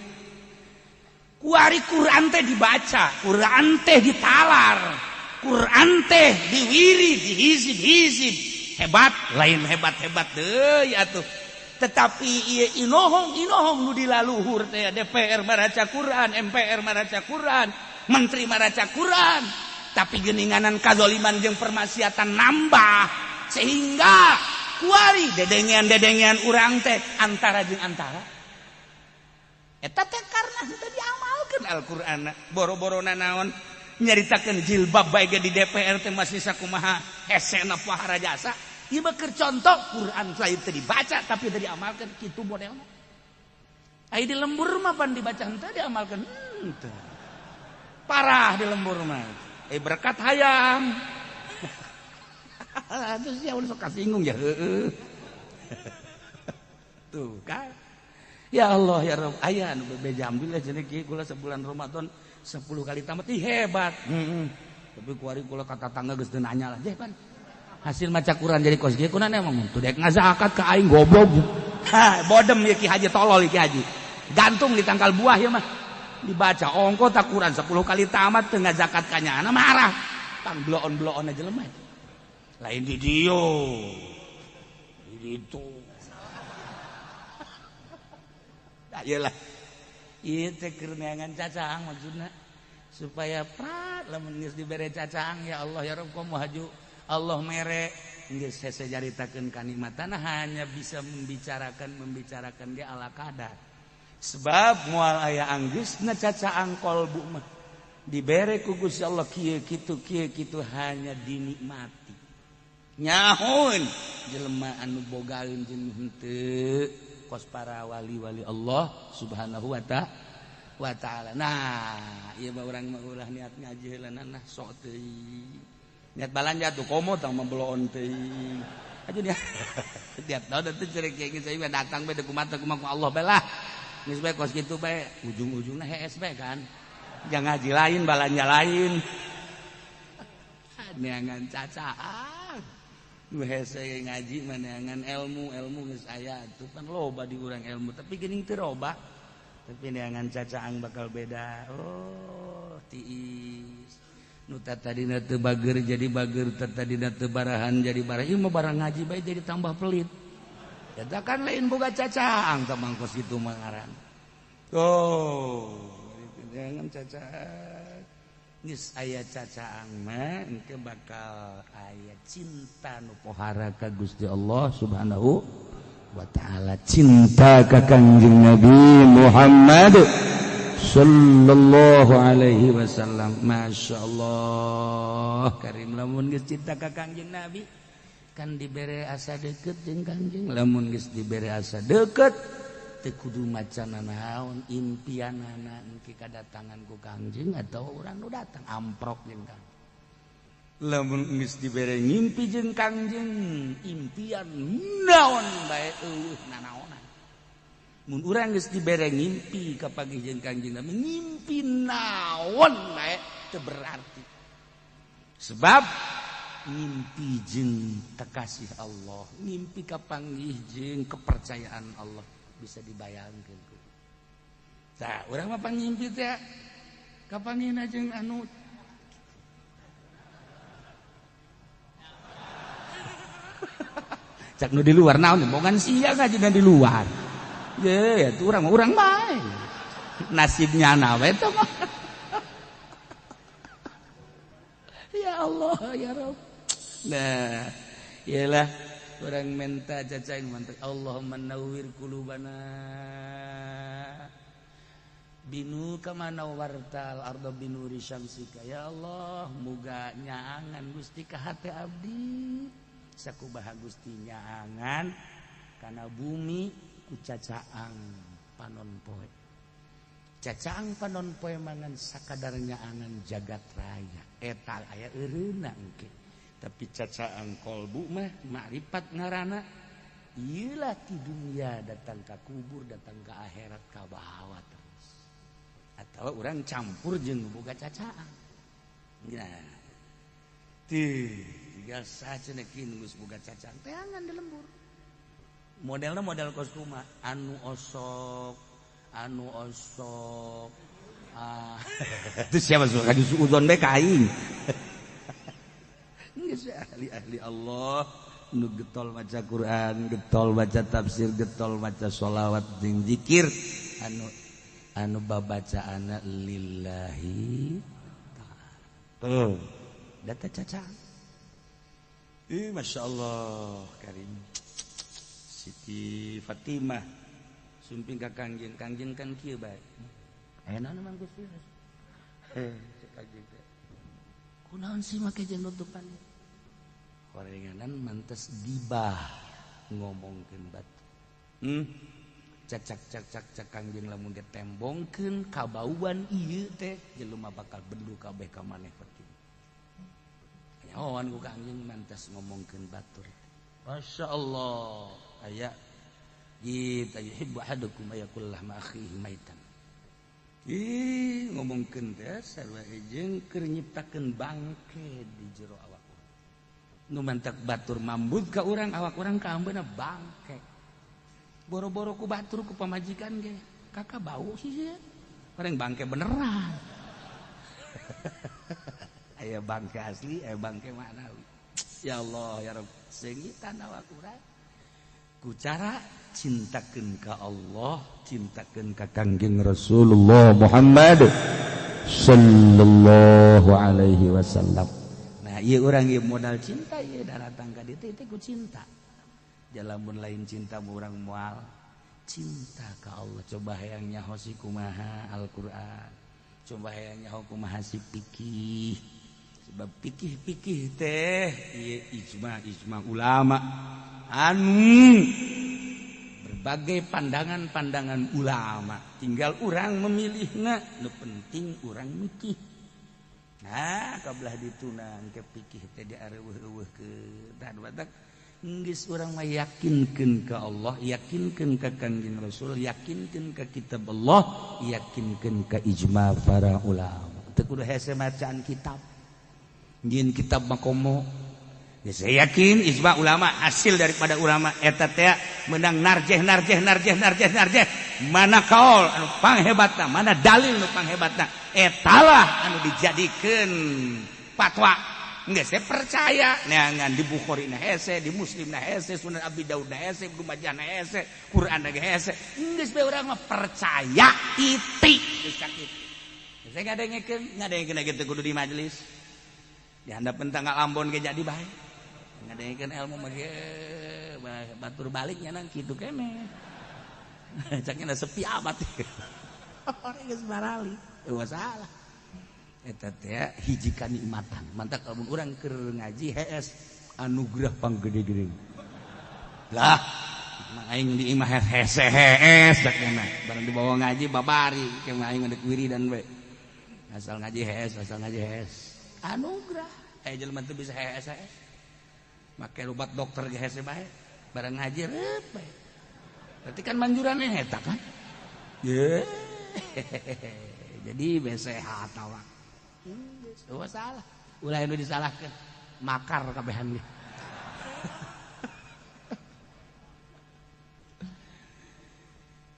Kuari Quran teh dibaca, Quran teh ditalar, Quran teh diwirid, dihizib-hizib. Hebat, lain hebat-hebat deui atuh. Tetapi ieu inohong-inohong nu dilaluhur teh DPR maraca Quran, MPR maraca Quran, menteri maraca Quran. Tapi geuninganan kazoliman jeung permaksiatan nambah sehingga kuari dedengean-dedengean urang teh antara jeung antara eta teh karena henteu diamalkeun Al-Qur'an. Boro-borona naon nyaritakeun jilbab bae ge di DPR teh masih sakumaha hesena pohara jasa. Ieu mah keur contoh Quran lain teu dibaca tapi teu diamalkeun kitu modelna. Ai di lembur mah pan dibaca henteu diamalkeun henteu. Parah di lembur mah. Berkat hayam. Terus ya udah sok kasinggung ya. Tuh kan. Ya Allah ya Rabb, aya anu bebeja alhamdulillah jadi kieu kula sebulan Ramadan 10 kali tamat. Ih hebat. Heeh. Tapi kuari kula ka tatangga geus teu nanya lah. Jeh pan. Hasil maca Quran jadi kos kieu kunaon emang teu dek ngazakat ka aing goblok. Ha, bodem ieu Ki Haji tolol Ki Haji. Gantung di tangkal buah ya mah. Dibaca ongko tak Quran 10 kali tamat teu ngazakat ka nyana marah. Tang bloon-bloon aja lemah. Lain di dio. Di ditu. Ayolah. Ieu teh keur neangan cacaang maksudna supaya prat lamun geus dibere cacaang ya Allah ya Rabb komo haju Allah mere geus hese caritakeun kanikmatan hanya bisa membicarakan dia ala kadar. Sebab moal aya anggeusna cacaang kolbu mah dibere ku Gusti Allah kieu kitu hanya dinikmati. Nyahun jelema anu bogaeun jeung henteu kos para wali-wali Allah Subhanahu wa ta'ala. Nah, ieu mah urang mah ulah niat ngaji heula nah sok teuing. Niat balanja tuh komo tang mabloon teuing. Aja dia. Tiap tahun teh cerek kieu saya mah datang bae kumaha kumaha Allah bae lah. Geus bae kos kitu bae ujung-ujungna hees bae kan. Jangan ngaji lain balanja lain. Neangan cacaan. Nu hese ngaji mah neangan ilmu, ilmu geus aya atuh pan loba di urang ilmu tapi geuning teu loba. Tapi neangan cacaang bakal beda. Oh, tiis. Nu tadina teu bager jadi bager, tadina teu barahan jadi barah. Ieu mah barang ngaji bae jadi tambah pelit. Eta kan lain boga cacaang tah mangkos kitu mah ngaran. Oh, neangan cacaang. Geus aya cacaang mah engke bakal aya cinta nu pohara ka Gusti Allah Subhanahu wa ta'ala, cinta ka Kangjeng Nabi Muhammad sallallahu alaihi wasallam. Masya Allah karim lamun geus cinta ka Kangjeng Nabi kan dibere asa deket jeung Kangjeng, lamun geus dibere asa deket teu kudu macana naon impianana engke kadatangan ku Kangjeng atau urang nu datang amprok jeung Kangjeng. Lamun geus dibere ngimpi jeung Kangjeng, impian naon bae eueuh nanaonan. Mun urang geus dibere ngimpi kapanggih jeung Kangjeng Nabi, ngimpi naon bae teu berarti. Sebab ngimpi jeung kekasih Allah, ngimpi kapanggih jeung kepercayaan Allah bisa dibayangkeun. Tah, urang mah pangimpi teh kapanggihna jeung anu cak nu di luar naon bongan sia ngajina di luar. Ye, ya tuh urang bae. Nasibnya na we teh mah. Ya Allah, ya Rabb. Nah, iyalah urang menta cacaing mantep. Allahumma nawwir qulubana binu kama nawwartal arda binuri syamsika. Ya Allah, muga nyaangan Gusti ka hate abdi. Sakubaha Gusti nyaangan kana bumi ku cacaang panon poe. Cacaang panon poe mangan sakadar nyaangan jagat raya. Eta aya eureuna engke. Tapi cacaang kolbu mah makrifat ngaranna. Ieu lah ti dunia datang ka kubur, datang ka akhirat ka bawa terus. Atawa urang campur jeung boga cacaang. Nah. Tih tinggal saja nekin geus boga cacang teangan di lembur. Modelna model kos kumaha? Anu osok, anu osok. Ah, itu siapa suka suudzon bae ka aing. Geus ahli-ahli Allah nu getol maca Quran, getol baca tafsir, getol maca sholawat jeung zikir, anu anu babacaanna lillahi ta'ala. Tuh, data cacang. Masya Allah karim. Siti Fatimah sumping ka Kangjeng, Kangjeng kan kieu bae. Aya naon mang Gusti? Cek Kangjeng teh. Kunaon sih make jeung nutupan? Horenganan mantes gibah ngomongkeun batu. Cak-cak-cak-cak Kangjeng lamun ditembongkeun kabauan ieu teh jelema bakal bendu kabeh ka maneh Fatimah. Nyahoan ku Kangjeng mantas ngomongkeun batur. Masya Allah. Aya kita yuhibbu ahadukum ayakul lahma akhihi maitan. Ih ngomongkeun teh sarua jeung keur nyiptakeun bangke di jero awak urang. Nu mantak batur mambut ka urang, awak urang kaambeuna bangke. Boro-boro ku batur ku pamajikan ge, kakak bau sih ya. Bareng bangke beneran. Aya bangke asli, aya bangke maknawi. Ya Allah ya Rabb, seungitan awak urang. Ku cara cintakeun ka Allah, cintakeun ka Kangjeng Rasulullah Muhammad sallallahu alaihi wasallam. Nah, ieu urang ieu modal cinta ieu daratang ka dieu teh ku cinta. Jalamun lain cinta urang moal cinta ka Allah. Coba hayang nyaho si kumaha Al-Qur'an. Coba hayang nyaho kumaha si fikih. Sebab pikih-pikih teh ieu ijma-ijma ulama anu berbagai pandangan-pandangan ulama, tinggal urang memilihna, nu penting urang mikih. Nah, kabelah ditunang ke pikih teh diareuweuh-euweuh ke dan batak geus urang mah yakinkeun ka Allah, yakinkeun ka Kangjeng Rasul, yakinkeun ka kitab Allah, yakinkeun ka ijma para ulama. Teu kudu hese macaan kitab. Jin kitab makomo. Ya, saya yakin ijma ulama hasil daripada ulama eta teh menang narjeh narjeh narjeh narjeh narjeh, mana kaul anu panghebatna, mana dalil nu panghebatna, etalah anu dijadikeun fatwa. Geus saya percaya neangan di Bukhari na hese, di Muslim na hese, Sunan Abi Daud na hese, Ibnu Majah na hese, Quran na hese. Geus bae urang mah percaya titik geus sakitu. Saya ngadengekeun kitu kudu di majelis. Di handapeun tanggal Ambon ge jadi bae. Ngadengekeun ilmu mah ge batur baliknya nang kitu keneh. Caknya sepi amat. Orang geus barali. Eueuh masalah. Eta teh hiji kanikmatan. Mantak lamun urang keur ngaji hees anugerah panggede-gede. Lah, mah aing di imah hese hees caknya. Barang dibawa ngaji babari, ke mah aing ngadek wiridan we. Asal ngaji hees, asal ngaji hees. Anugerah. Aya jelema teu bisa hees hees. Make obat dokter ge hese bae. Barang ngaji reup bae. Berarti kan manjuran eta kan? Ye. Jadi be sehat awak. Geus salah. Ulah anu disalahkeun. Makar kabehan ge.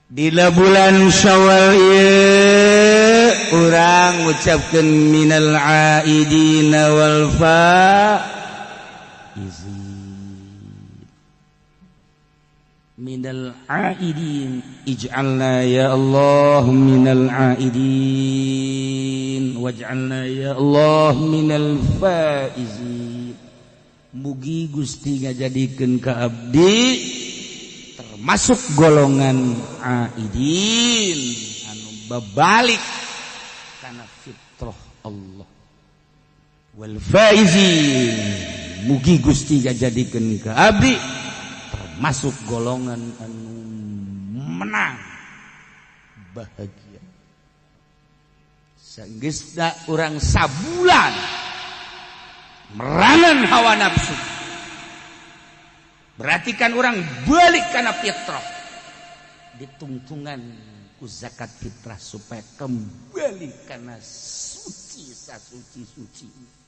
Dina bulan Syawal ieu urang ngucapkeun minal aidina wal faizin. Minal aidin ij'alna ya Allah minal aidin waj'alna ya Allah minal faizin. Mugi Gusti ngajadikeun ka abdi termasuk golongan aidin anu babalik kana fitrah Allah wal faizin. Mugi Gusti ngajadikeun ka abdi termasuk golongan anu menang bahagia. Sanggeusna urang sabulan merangan hawa nafsu, berarti kan orang balik karena fitrah, ditungtungan ku zakat fitrah supaya kembali karena suci sasuci-suci.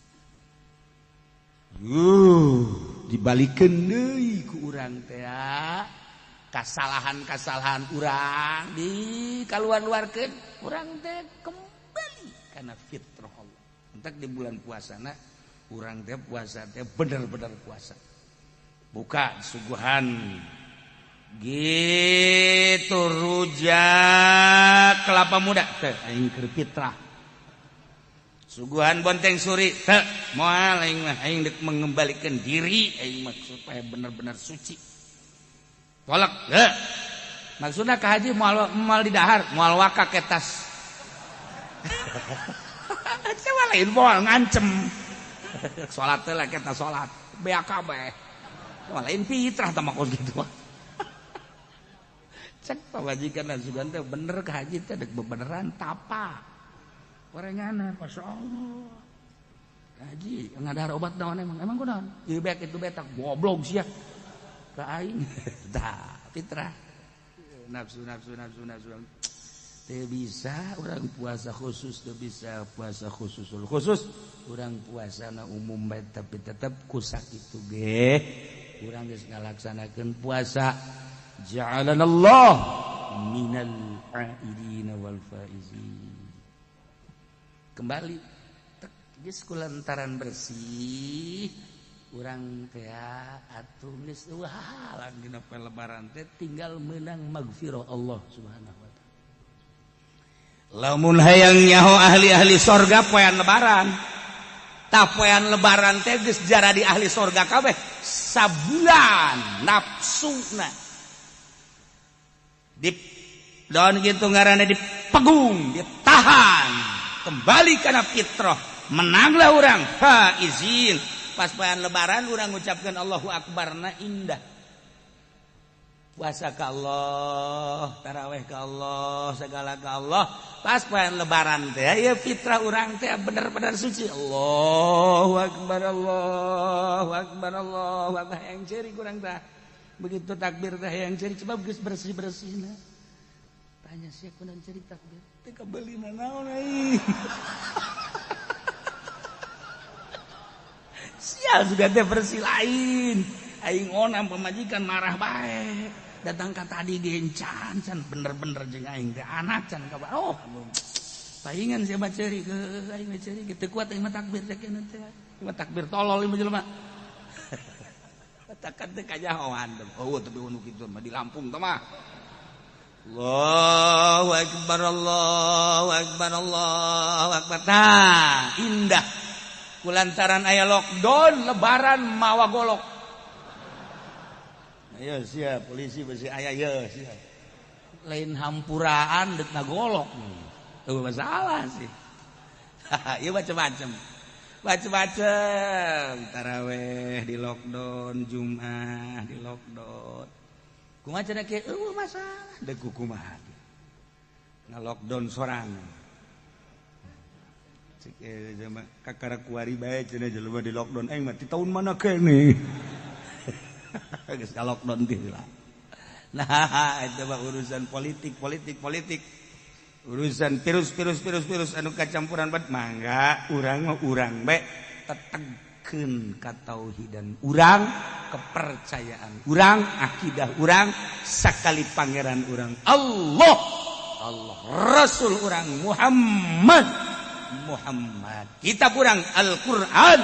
Dibalikeun deui ku urang teh kasalahan-kasalahan urang di kaluar-luarkeun urang teh kembali karena fitrah Allah. Entak di bulan puasana urang teh puasa teh bener-bener puasa. Buka suguhan gitu rujak kelapa muda teh aing keur fitrah. Suguhan bonteng suri teh moal aing mah, aing deuk mengembalikan diri aing mah supaya bener-bener suci. Tolak teh. Maksudna ka haji moal moal di dahar, moal waka ketas. Coba lain moal ngancem. Salat teh lah kita salat BAKB. Wah, lain fitrah tah mah kos kitu. Cek pamajikan sugan teh bener ka haji teh deuk bebeneran tapa. Gorengan masyaallah. Haji ngadahar obat naon emang? Emang kunaon? Ieu bek itu betak goblok sia. Ka aing. Tah, fitrah. Nafsu nafsu nafsu nafsu. Teu bisa urang puasa khusus, teu bisa puasa khususul khusus. Urang puasana umum bae tapi tetep ku sakitu ge. Urang geus ngalaksanakeun puasa. Ja'alanallah minal aidin wal faizin. Kembali geus kulantaran bersih urang teh atuh geus eueuh halang dina poe lebaran teh tinggal meunang magfirah Allah Subhanahu wa taala. Lamun hayang nyaho ahli-ahli sorga poean lebaran. Tah poean lebaran teh geus jaradi ahli sorga kabeh sabulan nafsuna. Di daun kitu ngaranna dipegung, ditahan. Kembali karena fitrah, menanglah orang faizin. Pas poean lebaran orang ngucapkeun Allahu Akbar na indah. Puasa ka Allah, taraweh ka Allah, segala ka Allah. Pas poean lebaran teh ya fitrah urang teh bener-bener suci. Allahu Akbar, Allahu Akbar, Allahu Akbar. Yang ceri kurang tah. Begitu takbir teh yang ceri sebab geus bersih-bersihna. Tanya sia kunaon ceri takbir? Teh kabeulina naon euy. Sial sudah teh bersih lain. Aing onam pamajikan marah bae. Datang ka tadi gencan can bener-bener jeung aing teh anak can kabar. Oh, paingan sia mah ceri ke aing mah ceri teu kuat aing mah takbir teh keun teh. Mah takbir tolol ieu mah jelema. Takkan teh kajahoan. Oh, tapi anu kitu mah di Lampung teh mah. Allahu Akbar, Allahu Akbar, Allahu Akbar. Nah, indah. Kulantaran aya lockdown lebaran mawa golok. Ayo siap polisi besi aya ye siap. Lain hampuraan deuk ngagolok. Eueuh masalah sih. Ieu macem-macem. Macem-macem. Taraweh di lockdown, Jumat di lockdown. Kumaha cenah kieu eueuh masalah deuk kumaha. Nga lockdown sorangan. Cek sama kakara kuari bae cenah jelema di lockdown aing mah ti tahun mana kene. Geus ka lockdown teh lah. Nah, itu mah urusan politik, politik, politik. Urusan virus, virus, virus, virus anu kacampuran bat mangga urang mah urang bae tetegkeun katauhidan urang, kepercayaan urang, akidah urang, sakali pangeran urang Allah, Allah, Rasul urang Muhammad, Muhammad, kitab urang Al-Qur'an,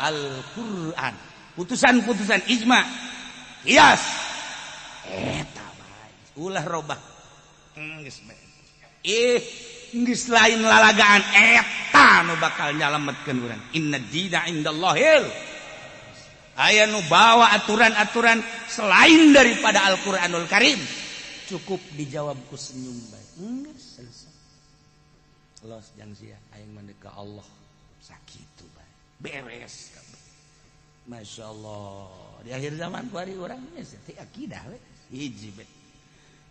Al-Qur'an, putusan-putusan ijma, qiyas, eta bae ulah robah. Geus bae. Geus lain lalagaan eta nu bakal nyalametkeun urang. Inna dina indallahil. Aya nu bawa aturan-aturan selain daripada Al-Qur'anul Karim. Cukup dijawab ku senyum bae. Geus selesai. Los jang sia aing mandek ka Allah sakitu bae. Beres kabeh. Masya Allah. Di akhir zaman kuari urang geus teh akidah we. Hiji bae.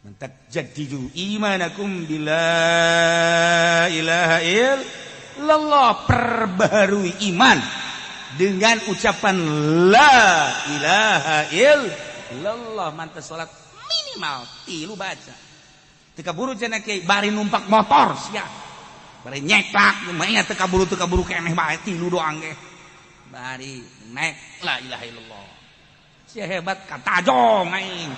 Mentak jadidu imanakum bila ilaha illallah, perbaharui iman dengan ucapan la ilaha illallah. Mantas salat minimal tilu baca. Teu kaburu cenah kiai bari numpak motor sia. Bari nyeklak mah teu kaburu keneh bae tilu doang ge. Bari naik la ilaha illallah. Sia hebat katajong aing.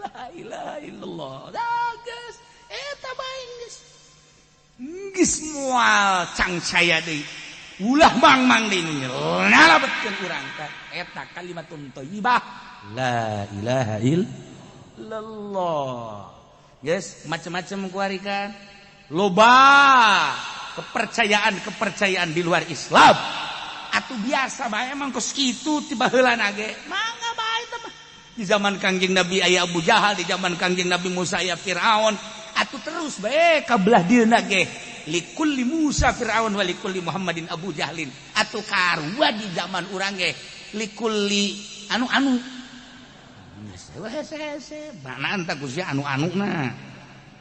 La ilaha illallah. Dah geus eta bae geus. Geus moal cangcaya deui. Ulah mang-mang deui nu nyalabetkeun urang ka eta kalimatun thayyibah la ilaha illallah. Geus macam-macam kuari kan. Loba kepercayaan-kepercayaan di luar Islam. Atuh biasa bae emang kos kitu ti baheulana ge. Mangga bae teh mah. Di zaman Kangjeng Nabi aya Abu Jahal, di zaman Kangjeng Nabi Musa aya Firaun. Atuh terus bae ka belah dieuna ge. Likulli Musa Firaun wa likulli Muhammadin Abu Jahlin. Atuh karua di zaman urang ge likulli anu-anu. Geus hese-hese, banaan tah ku sia anu-anuna.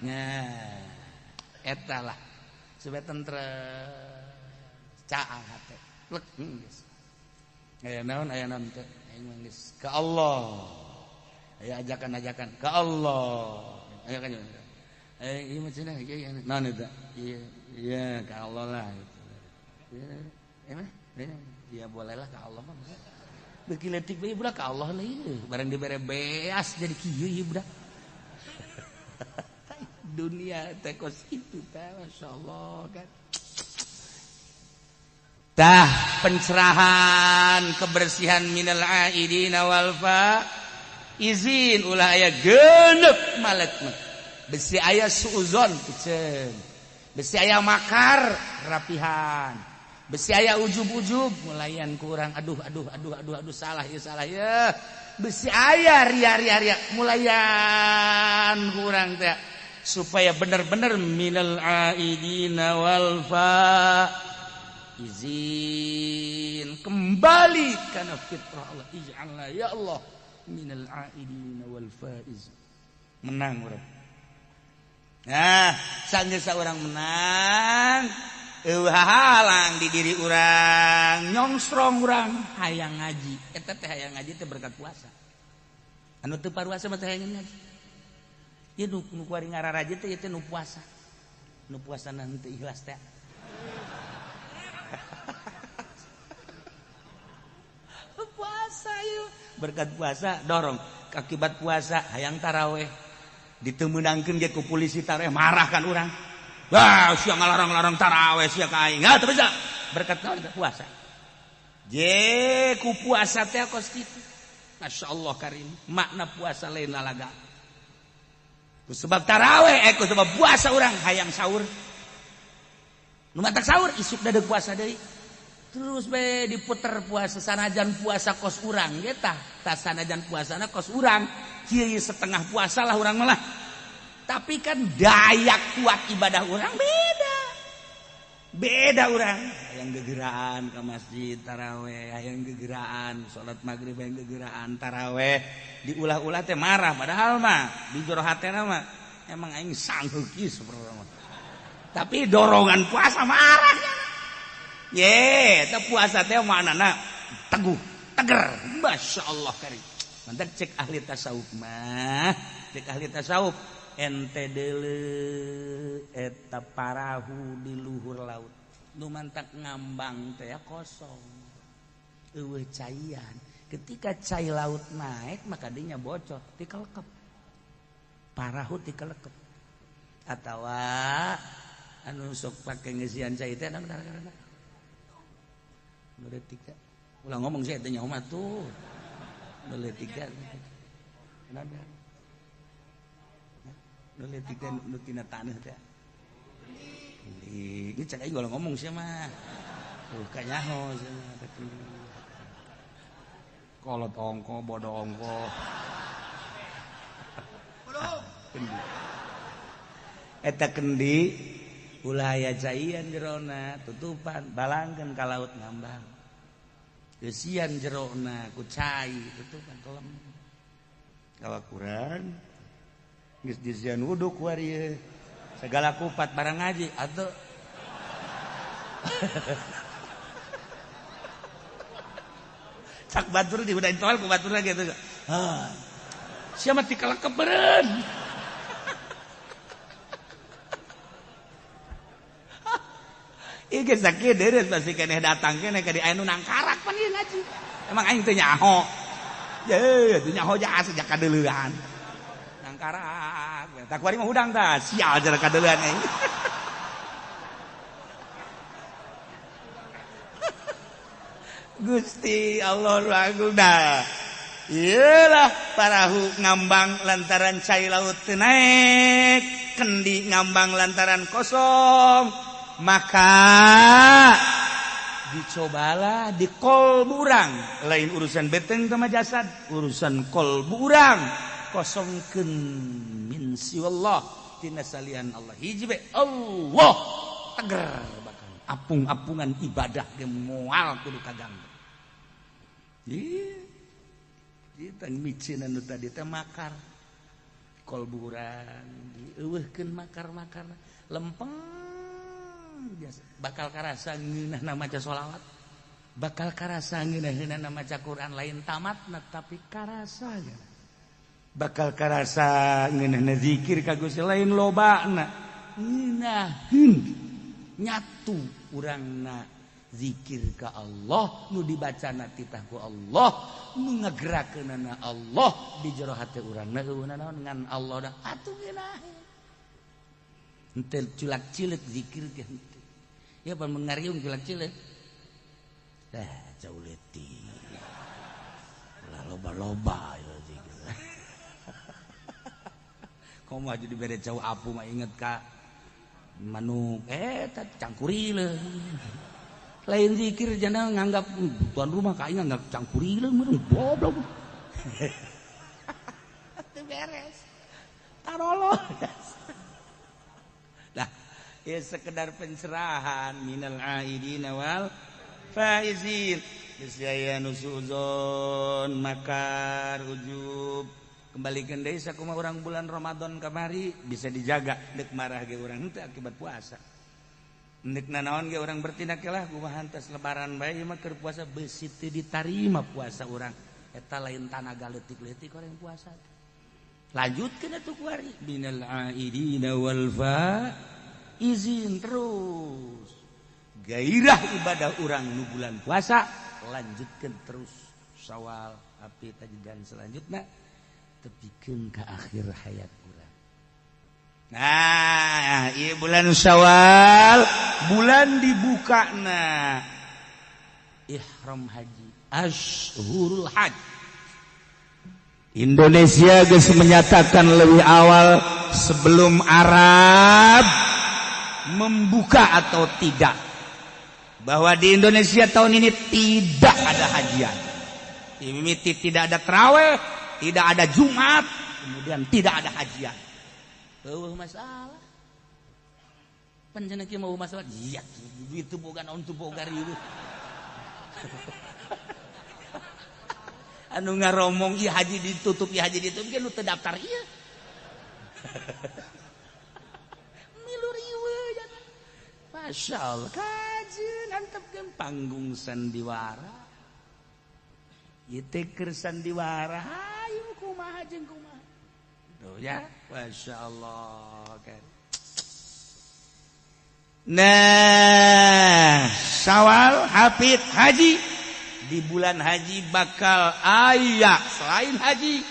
Nya eta lah. Supaya tentrem caang hate. Lek geus. Aya naon teh? Aing geus ka Allah. Aya ajakan-ajakan ka Allah. Aya kan. Ieu mah cenah ieu naon eta? Iya, iya ka Allah lah gitu. Iya, mah? Ya bolehlah ka Allah mah. Beuki leutik bae budak ka Allah lah ieu. Barang dibere beas jadi kieu ieu budak. Dunia teh kos kitu teh masyaallah kan. Tah pencerahan kebersihan minal aidina wal fa izin ulah aya genep malek mah. Besi aya suuzon piceun. Besi aya makar rapihan. Besi aya ujub-ujub mulayan kurang aduh aduh aduh aduh aduh salah ya salah ya. Besi aya ria ria ria mulayan kurang teh supaya bener-bener minal aidina wal fa izin kembali karena fitrah Allah. Ij'alna ya Allah minal aidina wal faiz. Menang urang. Nah, sanggeus urang menang, eueuh halang di diri urang, nyongsrong urang hayang ngaji. Eta teh hayang ngaji teh berkat puasa. Anu teu paruasa mah teh hayang ngaji. Ieu nu kuari ngararaje teh ieu teh nu puasa. Nu puasana henteu ikhlas teh. Puasa ieu berkat puasa dorong akibat puasa hayang taraweh. Ditemenangkeun ge ku polisi taraweh marah kan urang. Wah, sia ngalarang-larang taraweh sia ka aing. Hah, teu bisa. Berkat naon puasa. Je ku puasa teh kos kitu. Masyaallah karim. Makna puasa lain lalaga. Ku sebab taraweh ku sebab puasa urang hayang sahur. Nu matak sahur isuk dadeg puasa deui. Terus bae diputer puasa sanajan puasa kos urang ge tah. Tah sanajan puasana kos urang. Kiri setengah puasa lah urang malah. Tapi kan daya kuat ibadah urang beda. Beda urang. Hayang gegeraan ke masjid taraweh, hayang gegeraan salat maghrib, hayang gegeraan taraweh. Diulah-ulah teh marah padahal mah di jero hatena mah Emang aing sanggup ieu sebenarnya. Tapi dorongan puasa marah. Ye, eta puasa teh maknana teguh, teger. Masya Allah karim. Mantap cek ahli tasawuf mah, cek ahli tasawuf ente deuleu eta parahu di luhur laut. Nu mantak ngambang teh kosong. Eueuh caian. Ketika cai laut naik maka dinya bocor, tikelekep. Parahu tikelekep. Atawa anu sok pake ngeusian cai teh anu gara-gara. Nu leutik teh. Ulah ngomong sih eta nyaho mah tuh. Nu leutik teh. Kenapa? Nu leutik teh nu tina taneuh teh. Ini cek aing kalau ngomong sih mah. Tuh kanyaho sih mah. Kolot ongko, bodoh ongko. Kendi. Eta kendi ulah aya caian jerona, tutupan balangkeun ka laut ngambang. Geusian jerona ku cai, tutupan kelem. Kawakuran geus disian wudu ku ari segala kupat barang ngaji atuh. Cak batur di udah intoal ku batur lagi atuh. Ah. Sia mah tikelekep beureun. Ieu geus sakieu deureut pasti keneh datang keneh ka di aya nu nangkarak pan ieu ngaji. Emang aing teu nyaho. Ye, teu nyaho ja sejak kadeuleuan. Nangkarak. Tak kuari mah hudang tah, sial jara kadeuleuan aing. Gusti Allah agung dah. Iyalah parahu ngambang lantaran cai laut teu naek, kendi ngambang lantaran kosong. Maka dicobalah di kolbu urang, lain urusan beteng sama jasad, urusan kolbu urang kosongkeun min siwallah tina salian Allah. Hiji be Allah teger bakal apung-apungan ibadah ge moal kudu kaganggu. Ieu kita micin anu tadi teh makar kolbu urang dieuweuhkeun makar-makar lempeng biasa bakal karasa ngeunahna maca sholawat, bakal karasa ngeunahna maca Quran, lain tamatna tapi karasa bakal karasa ngeunahna zikir ka Gusti lain lobana ngeunaheun nyatu urangna zikir ka Allah nu dibacana titah ku Allah nu ngagerakeunana Allah di jero hate urangna eueuh naon ngan Allah dah atuh ngeunaheun. Henteu culak cileuk zikir ge henteu. Ya pan mengariung culak cileuk. Dah jauh leutik. Ulah loba-loba ieu zikir. Komo aja dibere jauh apu mah inget ka manuk eta cangkurileung. Lain zikir jana nganggap tuan rumah ka aing nganggap cangkurileung meureun goblok. Teu beres. Tarolo. Nah, ya sekedar pencerahan minal aidina wal faizin. Niscaya nusuzon makar ujub. Kembalikan deui sakumaha urang bulan Ramadan kamari bisa dijaga deuk marah ge urang henteu akibat puasa. Deuk nanaon ge urang bertindak lah kumaha hantas lebaran bae ieu mah keur puasa beusi teu ditarima puasa urang. Eta lain tanaga leutik-leutik orang puasa. Lanjutkeun atuh kuari minal aidina wal faizin terus gairah ibadah urang nu bulan puasa lanjutkeun terus Syawal api dan selanjutnya tepikeun ka akhir hayat urang. Nah, ieu bulan Syawal bulan dibukana ihram haji ashurul hajj. Indonesia geus menyatakan lebih awal sebelum Arab membuka atau tidak bahwa di Indonesia tahun ini tidak ada hajian. Mimiti tidak ada taraweh, tidak ada Jumat, kemudian tidak ada hajian. Eueuh masalah. Panjenengan kieu mau masalah? Iya, duit teu boga naon teu boga riweuh. Anu ngaromong ieu haji ditutup, ieu haji ditutup, ge nu teu daftar ieu. Milu riweuh jana. Masya Allah kajeun antepkeun panggung sandiwara. Ieu teh keur sandiwara hayu kumaha jeung kumaha. Tuh ya, Masya Allah kan. Nah, Syawal hafid haji di bulan haji bakal aya selain haji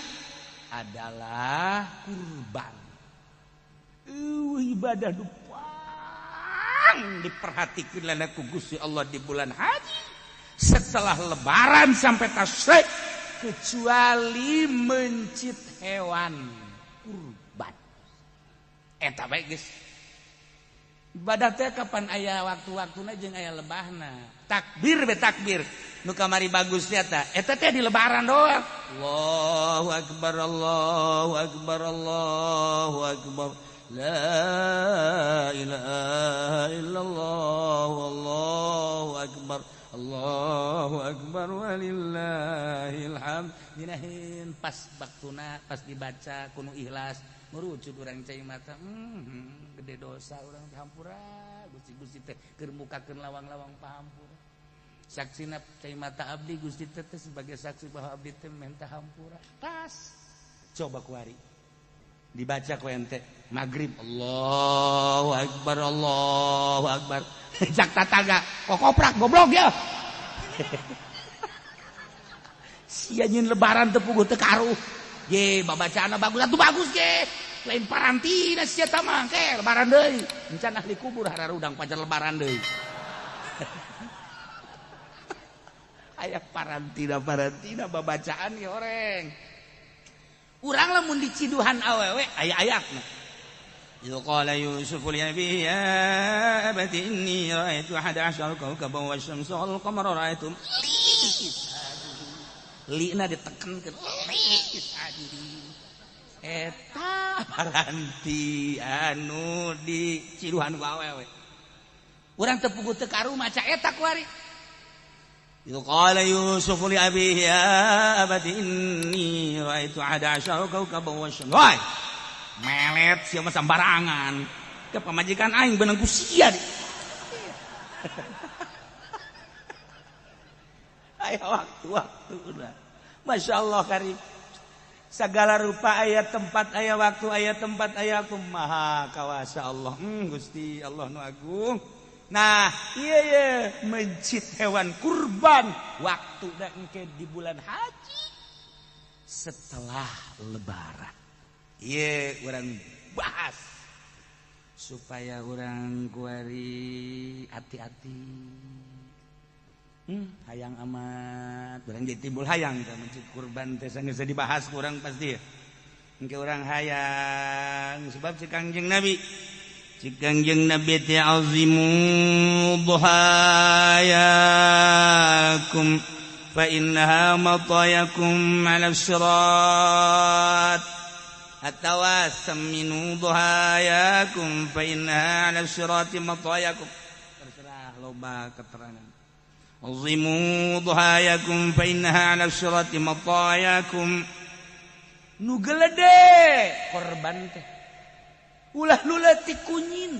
adalah kurban. Ibadah dupang diperhatikan lana ku Gusti Allah di bulan haji setelah lebaran sampai tasyrik kecuali mencit hewan kurban. Eta bae geus. Ibadah teh kapan aya waktu-waktuna jeung aya lebahna. Takbir be takbir. Nu kamari bagus eta. Eta teh di lebaran doang. Allahu akbar, Allahu akbar, Allahu akbar. La ilaha illallah, Allahu akbar. Allahu akbar walillahil hamd. Dinahin pas waktuna pas dibaca kuno ikhlas merucut urang cai mata. Gede dosa urang dihampura Gusti-gusti teh keur mukakeun lawang-lawang pahampura. Saksina cai mata abdi Gusti teh sebagai saksi bahwa abdi teh minta hampura. Tas coba kuari dibaca ku ente maghrib Allahu akbar Allahu akbar. Cak tataga kokoprak goblok ya. Sia nyeun lebaran teu puguh teu karuh. Ye babacaanna bagus atuh bagus ge. Lain parantina sia tah mah ke lebaran deui. Encan ahli kubur hararudang pajar lebaran deui. Aya parantina babacaan ye oreng. Urang lamun diciduhan awewe aya ayakna. إذ قال يوسف لأبيه يا أبت إني رأيت 11 كوكبا والشمس والقمر رأيتهم li lina ditekankeun li sajidin. Eta paranti anu diciduhan ku awewe. Urang teu puguh teu karu maca eta kuari. إذ قال يوسف لأبيه يا أبت إني رأيت 11 كوكبا والشمس. Woi, melet sia mah sembarangan. Ke pamajikan aing beunang ku sia. Aya waktu-waktu udah. Masya Allah karim. Segala rupa aya tempat aya waktu aya tempat aya waktu maha kawasa Allah. Gusti Allah nu agung. Nah, iya iya mencit hewan kurban waktu dan engke di bulan haji setelah lebaran. Iya, orang bahas supaya orang kuari hati-hati. Hayang amat, orang jadi timbul hayang teh mencit kurban teh sanggeus dibahas kurang pasti ya. Engke orang hayang sebab si Kangjeng Nabi Kangjeng Nabi ta'azimu dhuhayakum fa innaha matayakum 'ala sirat atawa saminu dhuhayakum fa innaha 'ala sirati matayakum. Terserah loba keterangan. Azimu dhuhayakum fa innaha 'ala sirati matayakum. Nu gelede korban teh ulah lulati kunyin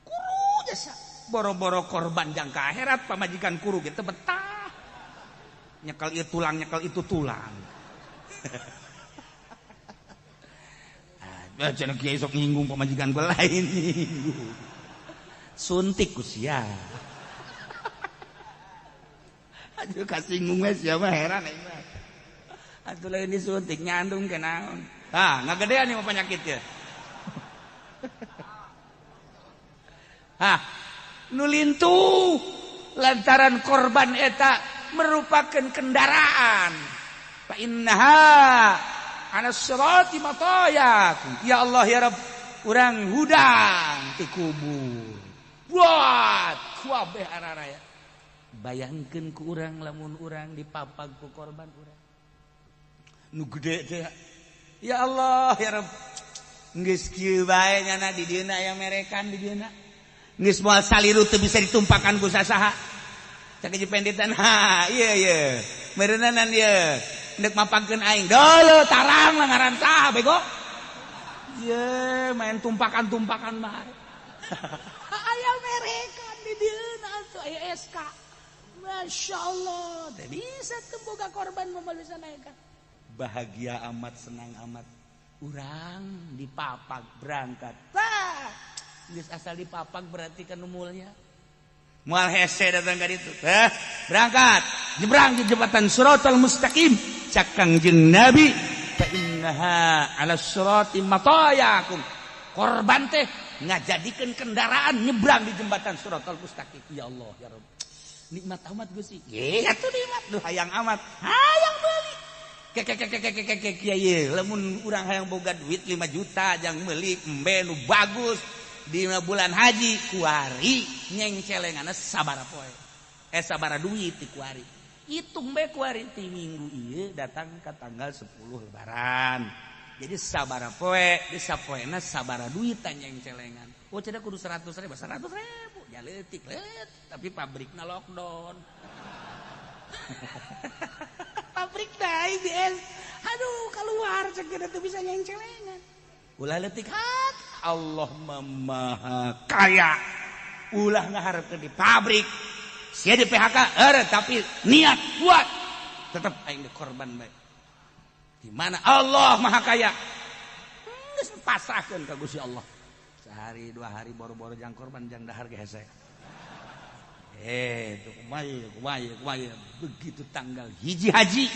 kuru jasa boro-boro korban jangka akhirat pamajikan kuru gitu betah nyekel itu tulang nyekel itu tulang. Ah cenah kiai sok nyinggung pamajikan gua lain nyinggung suntik ku sia. Aduh kasinggung we sia mah heran aing mah. Atuh lain disuntik nyandung ke naon. Ah, ngagedean ieu mah penyakit ya. Hah, nu lintuh lantaran korban eta merupakan kendaraan. Fa innaha 'ala sirati matayakum. Ya Allah ya Rabb, urang hudang ti kubur. Buat kabeh araraya. Bayangkeun ku urang lamun urang dipapag ku korban urang. Nu gede teh. Ya Allah ya Rabb, geus kieu bae nyana di dieuna aya merekan di dieuna. Geus moal saliru teu bisa ditumpakan ku sasaha. Cak penditan ha, ieu ieu. Meureunanan ieu. Ndek mapagkeun aing. Deuleu tarang lah ngaran saha bego. Ye, main tumpakan-tumpakan bae. Aya merekan di dieuna atuh aya SK. Masya Allah, teh bisa teu boga korban moal bisa naekan. Bahagia amat, senang amat. Urang dipapak berangkat. Tah, geus asal dipapak berarti kan mulya. Moal hese datang ka ditu. Teh, berangkat. Nyebrang di jembatan Shiratal Mustaqim. Cak Kangjeng Nabi, fa innaha 'ala sirati matayakum. Korban teh ngajadikeun kendaraan nyebrang di jembatan Shiratal Mustaqim. Ya Allah, ya Rabb. Nikmat amat Gusti. Ye, atuh nikmat. Duh hayang amat. Hayang beuli. Kek kiai, lamun urang hayang boga duit 5 juta jang meuli embe nu bagus di bulan haji kuari nyeng celenganna sabara poe. Sabara duit di kuari. Hitung bae kuari ti minggu ieu datang ke tanggal 10 lebaran. Jadi sabara poe, di sapoena sabara duit nyeng celengan. Oh cenah kudu 100 ribu, 100 ribu. Ya leutik leutik, tapi pabrikna lockdown. Pabrik dah IBS. Aduh keluar cek teu bisa nyeng celengan. Ulah leutik hat, Allah Maha Kaya. Ulah ngaharepkeun di pabrik. Sia di PHK, tapi niat kuat. Tetep aing di korban bae. Di mana Allah Maha Kaya. Geus pasrahkeun ka Gusti Allah. Sehari dua hari boro-boro jang korban jang dahar ge hese. Itu kumaha begitu tanggal 1 haji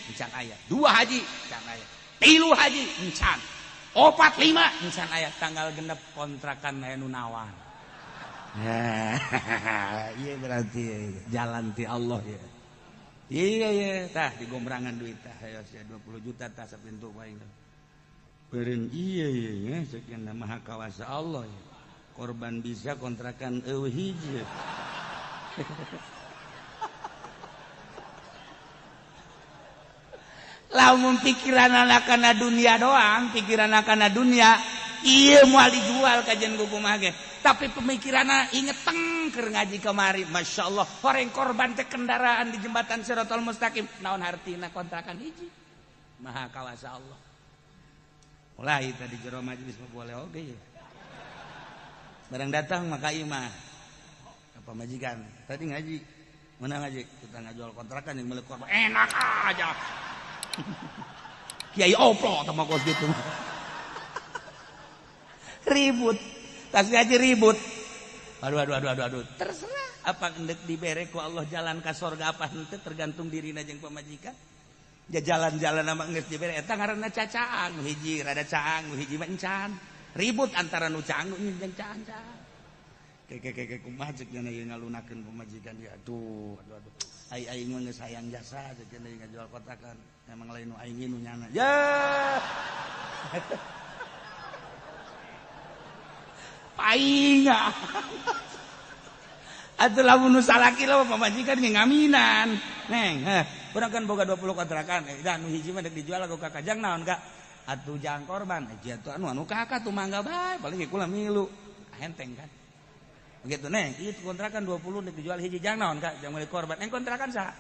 encan aya, 2 haji encan aya, 3 haji encan, 4 5 encan aya, tanggal 6 kontrakan aya nu nawar. Iya berarti jalan ti Allah ya. Iya iya tah digombrangan duit tah aya 20 juta tah sapintu paing. Beureun iya iya sekian maha kawasa Allah ya. Korban bisa kontrakan eueuh hiji. Lamun pikiran anak kana dunia doang, pikiran kana dunia, iya moal dijual kajian kumaha ge. Tapi pemikiranna inget teng keur ngaji kamari, Masya Allah, horeng korban teh kendaraan di jembatan Shiratal Mustaqim, naon hartina kontrakan hiji. Maha kawasa Allah. Mulai tadi jero majelis mah boleh oge ya. Barang datang maka imah. Apa majikan? Tadi ngaji. Mana ngaji? Kita ngajual kontrakan yang milik korban. Enak aja. Kiai oplo sama kos gitu. Ribut. Tas ngaji ribut. Aduh. Terserah apa endek dibere ku Allah jalan ka sorga apa henteu tergantung dirina jeung pamajikan. Ja jalan-jalan sama geus dibere eta ngaranna cacaang, nu hiji rada caang, nu hiji mah encan. Ribut antara nu caang nu jeung caang. Keke kumaha ceuk nya ieu ngalunakeun pamajikan dia. Aduh. Ai aing mah geus hayang jasa ceuk nya ngajual kontrakan. Emang lain nu aing nu nyana. Ya. Painga. Atuh lamun nu salaki lah pamajikan ge ngaminan. Neng, heh, urang kan boga 20 kontrakan. Dah nu hiji mah deuk dijual ku kakak jang naon ka? Atuh jang korban. Eh atuh anu kakak tuh mangga bae, paling ge kula milu. Henteng kan. Begitu neng, itu kontrakan 20 deuk dijual hiji jang naon ka? Jang meuli korban. Eng kontrakan saha?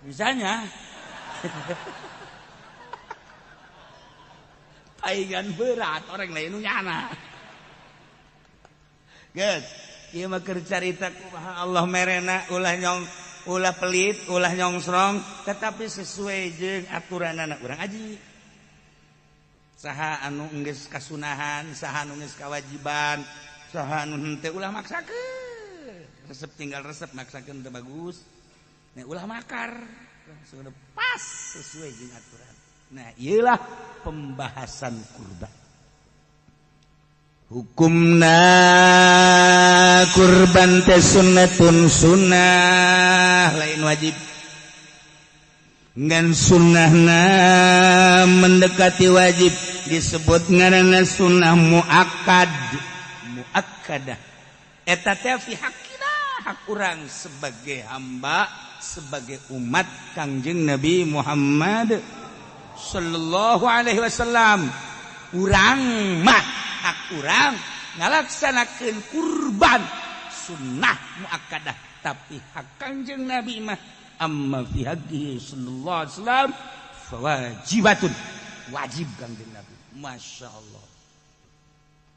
Bisanya. Paingan berat orang lain nu nyana. Geus, ieu mah keur carita kumaha Allah merena ulah nyong ulah pelit, ulah nyongsrong, tetapi sesuai jeung aturanana urang aji. Saha anu geus kasunahan, saha anu geus kawajiban, saha anu henteu ulah maksakeun. Resep tinggal resep maksakeun teu bagus. Nah, ulah makar. Sudah pas sesuai jeung aturan. Nah, ieulah pembahasan kurban. Hukumna kurban teh sunnatun sunnah lain wajib. Ngan sunnahna mendekati wajib disebut ngaranna sunnah muakkad. Muakkadah. Eta teh fi haqqina, hak urang sebagai hamba, sebagai umat Kangjeng Nabi Muhammad sallallahu alaihi wasallam. Urang mah hak urang ngalaksanakeun kurban sunnah muakkadah, tapi hak Kangjeng Nabi mah amma fi haqqihi sallallahu alaihi wasallam fawajibatun, wajib Kangjeng Nabi. Masya Allah.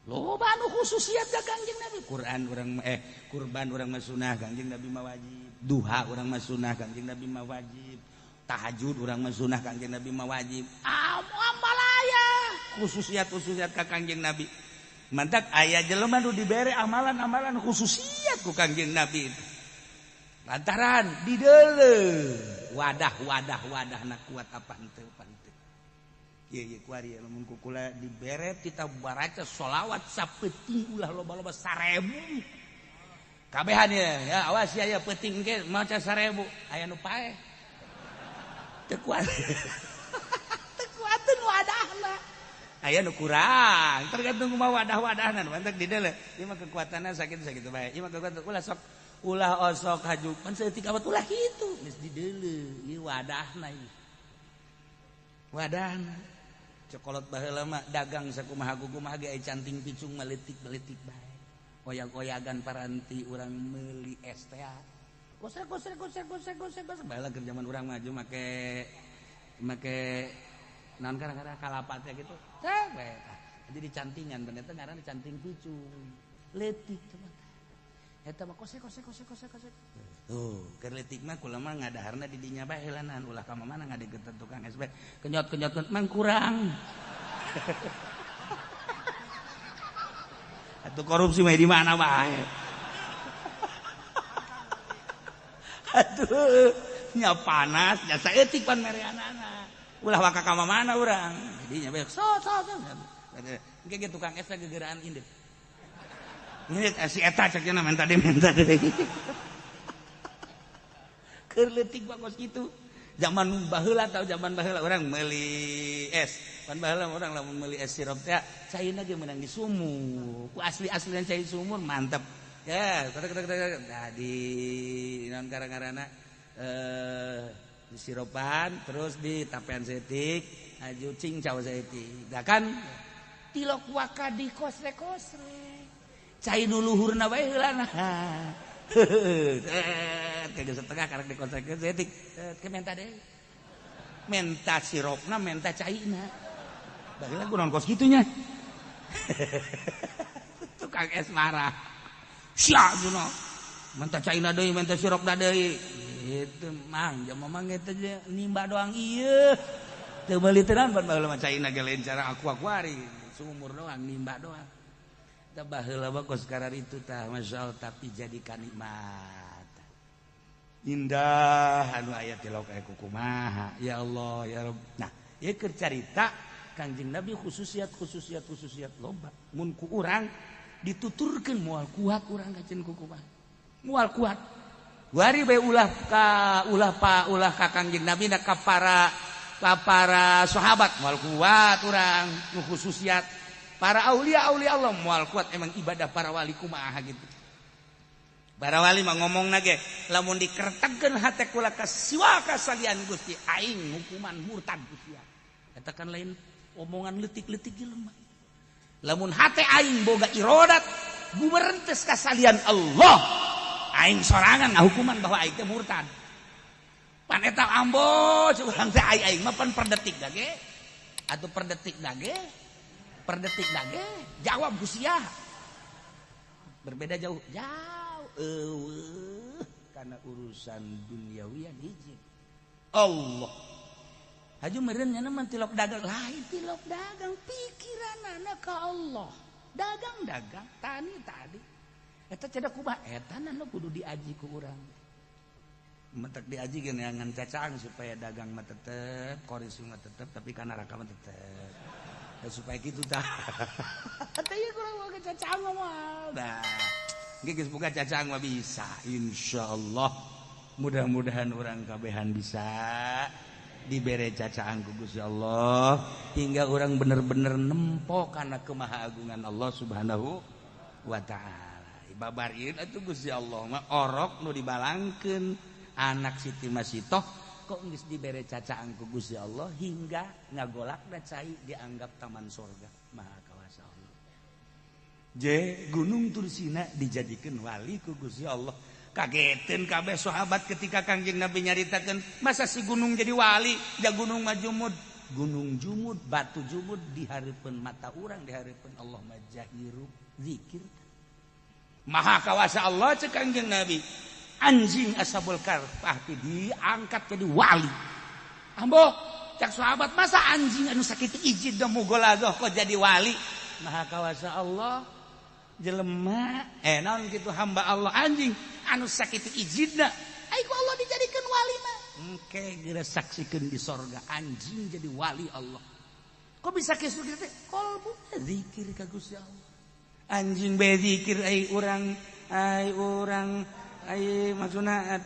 Loba anu khususiat ka Kangjeng Nabi. Quran urang kurban urang mah sunah, Kangjeng Nabi mah wajib. Duha urang mah sunah, Kangjeng Nabi mah wajib. Tahajud urang mah sunah, Kangjeng Nabi mah wajib. Ambalaya khususiat-khususiat ka Kangjeng Nabi. Mantak aya jelema nu dibere amalan-amalan khususiat ku Kangjeng Nabi itu. Lantaran dideuleu wadah-wadah wadahna kuat apa henteu henteu. Ieu ieu kuari lamun ku kula dibere kita baraca sholawat sapeuting ulah loba-loba 1000. Kabehan ya, ya awas ya ya peuting ge maca 1000 aya nu paeh. Teu kuat. Teu kuateun wadahna. Aya nu kurang, tergantung kumaha wadah-wadahna mantak dideuleu. Ieu mah kekuatanna sakitu-sakitu bae. Ieu mah kekuatan ulah sok ulah osok haju pan saeutik awat ulah kitu geus dideuleu ieu wadahna ieu. Wadahna. Cokolot baheula mah dagang sakumaha kumaha ge canting picung mah leutik-leutik bae. Oyag-oyagan paranti urang meuli es teh. Gosek gosek gosek gosek gosek gosek baheula keur zaman urang maju make make naon gara-gara kalapa teh gitu. Teh bae tah. Jadi cantingan bener teh ngaranna canting picung. Leutik teh. Eta mah kosek kosek kosek kosek kosek. Tuh, keur leutik mah kula mah ngadaharna di dinya bae heulanan ulah ka mana ngadeukeutan tukang es bae. Kenyot-kenyot mah kurang. Atuh korupsi mah di mana bae. Atuh nya panas nya saeutik pan mereanana. Ulah waka ka mana urang. Jadi nya bae so so so. Engke ge tukang es gegeraan indit. Ini si eta cek nya menta deui menta deui. Keur leutik bagus kitu. Zaman baheula tau zaman baheula urang meuli es. Pan baheula urang lamun meuli es sirup teh caina ge meunang di sumur. Ku asli-aslian cai sumur mantep. Ya, nah di naon karang-karana di sirupan terus di tapean setik, aju cingcau setik. Da kan tilok waka di kosre-kosre. Cai nu luhurna bae heulana. Tiga setengah karek dikosrekeun setik. Ke menta deui. Menta sirupna, menta caina. Baheula kunaon kos kitu nya. Tukang es marah. Sia cenah. Menta caina deui, menta sirupna deui. Gitu mang, jam mamang eta nimba doang ieu. Teu meuli teh naon pan baheula mah caina ge lain cara aku-akuari. Sumur doang, nimba doang. Baheula mah kos karar itu tah masyaallah tapi jadi kanikmat. Indah anu aya tilok aya kumaha ya Allah ya Rabb. Nah, ieu keur carita Kangjeng Nabi khususiat khususiat khususiat loba. Mun ku urang dituturkeun moal kuat urang kaceun ku kumaha. Moal kuat. Wari bae ulah ka ulah pa ulah ka Kangjeng Nabi na ka para sahabat moal kuat urang nu khususiat. Para aulia aulia Allah moal kuat emang ibadah para wali kumaha gitu. Para wali mah ngomongna ge lamun dikertegkeun hate kula ka siwa kasalian Gusti aing hukuman murtad Gusti. Eta kan lain omongan leutik-leutik jelema. Lamun hate aing boga irodat guberentes kasalian Allah, aing sorangan ngahukuman bahwa aing teh murtad. Pan eta ambo urang teh aing mah pan per detik dage atuh per detik dage. Per detik dage jawab Gusia berbeda jauh jauh karena urusan duniawian hiji Allah haju meureun nya mah tilok dagang lain tilok dagang pikiranana ka Allah dagang-dagang tani tadi eta cedak kumaha eta nu kudu diaji ku urang mentek diaji ge neangan cacang supaya dagang mah tetep korisi mah tetep tapi kana neraka mah tetep supaya gitu tah. Teh ieu kurang boga cacang mah. Nah, geus boga cacang mah bisa insyaallah. Mudah-mudahan urang kabehan bisa dibere cacang ku Gusti Allah hingga urang bener-bener nempo kana kemahaagungan Allah Subhanahu wa taala. Babar ieu atuh Gusti Allah mah orok nu dibalangkeun anak Siti Masitoh kok geus dibere cacaan ku Gusti Allah hingga ngagolakna cai dianggap taman sorga. Maha kawasa Allah. Je Gunung Tursina dijadikeun wali ku Gusti Allah. Kageteun kabeh sahabat ketika Kangjeng Nabi nyaritakeun, masa si gunung jadi wali, ja gunung majumud. Gunung jumud, batu jumud di hareupeun mata urang, di hareupeun Allah mah jahiru zikir. Maha kawasa Allah cek Kangjeng Nabi. Anjing Ashabul Kahfi diangkat jadi wali. Ambo cak sahabat, masa anjing anu sakitu ijid da mugolazoh kok jadi wali? Maha kawasa Allah jelema naon kitu hamba Allah anjing anu sakitu ijidna ai ku Allah dijadikeun wali mah. Engke geura saksikeun di sorga anjing jadi wali Allah. Kok bisa kitu teh? Kolbu zikir ka Gusti Allah. Anjing bae zikir ai urang ai maksudna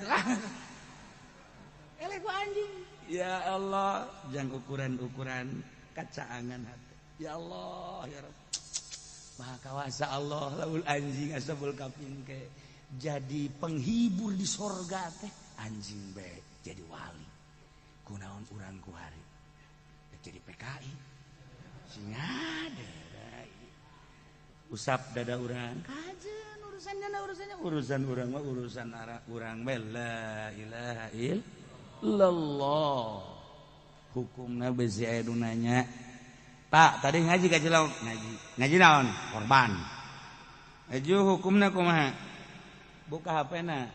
eleh ku anjing. Ya Allah, jang ukuran-ukuran kacaangan hati. Ya Allah, ya Rabb. Maha kawasa Allah laul anjing Ashabul Kahfi ke jadi penghibur di sorga teh anjing bae jadi wali. Kunaon urang ku hari jadi PKI. Sing ada usap dada urang. Kajeun urusannya urusan urang mah urusan urang bae la ilaha illallah. Hukumna besi aya nu nanya. Pak, tadi ngaji ka Cilok? Ngaji. Ngaji naon? Korban. Aju hukumna kumaha? Buka HP-na.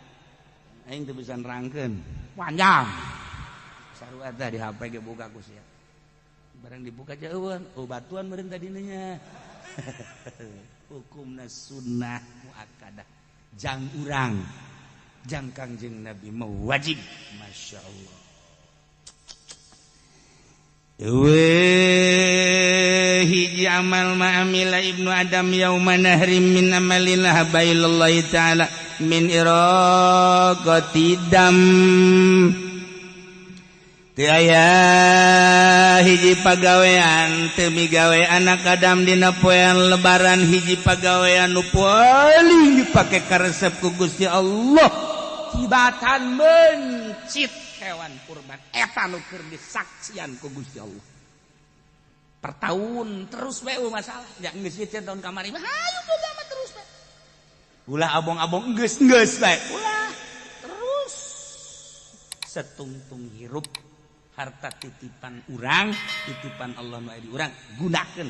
Aing teu bisa nerangkeun. Panjang. Sarua teh di HP ge buka ku sia. Barang dibuka jauhan, oh batuan meureun tadina nya. Hukumna sunnah muakkadah. Jang urang. Jang Kangjeng Nabi mah wajib. Masya Allah. Hiji amal ma'amila Ibnu Adam yauma nahrim min amalin habaillahi ta'ala min iraqati dam. Teu aya hiji pagawean teu migawe anak Adam dina poean lebaran hiji pagawean nu paling dipake karesep ku Gusti Allah tibatan mencit hewan kurban eta nu keur disaksian ku Gusti Allah. Per tahun terus we masalah. Ya geus ieu tahun kamari mah hayu boga mah terus we. Ulah abong-abong geus-geus bae. Ulah terus setungtung hirup harta titipan urang, titipan Allah nu aya di urang gunakeun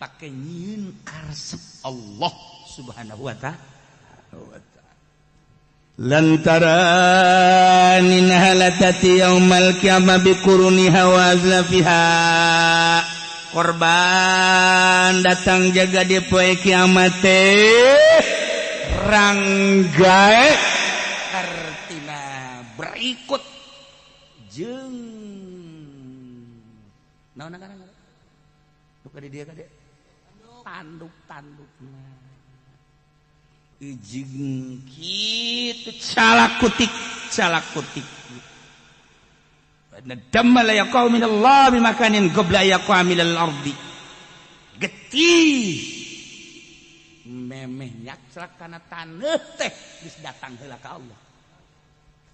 pake nyieun karesep Allah Subhanahu wa ta'ala. Lantaran inhalatati yaumal qiyamah biquruniha wa azlafiha. Korban datang jaga di poe kiamat teh ranggae hartina berikut jeung naon ngaranna nu ka di dieu ka tanduk-tandukna ijing kitu calak kutik damma la yaqau min Allah bi makanin qabla yaqa min al-ardi getih memeh nyakclak kana taneuh teh geus datang heula ka Allah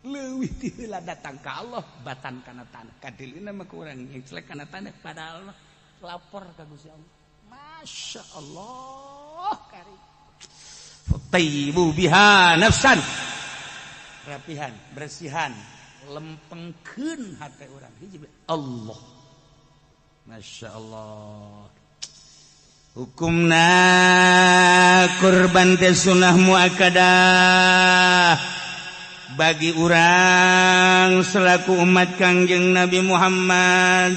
leuwih ti heula datang ka Allah batan kana taneuh kadilina mah kurang nyakclak kana taneuh pada Allah lapor ka Gusti Allah. Masya Allah karim. Fatayyibu biha nafsan rapihan bersihan lempengkeun hate urang hiji Allah. Masya Allah. Hukumna kurban teh sunnah muakkadah bagi urang selaku umat Kangjeng Nabi Muhammad.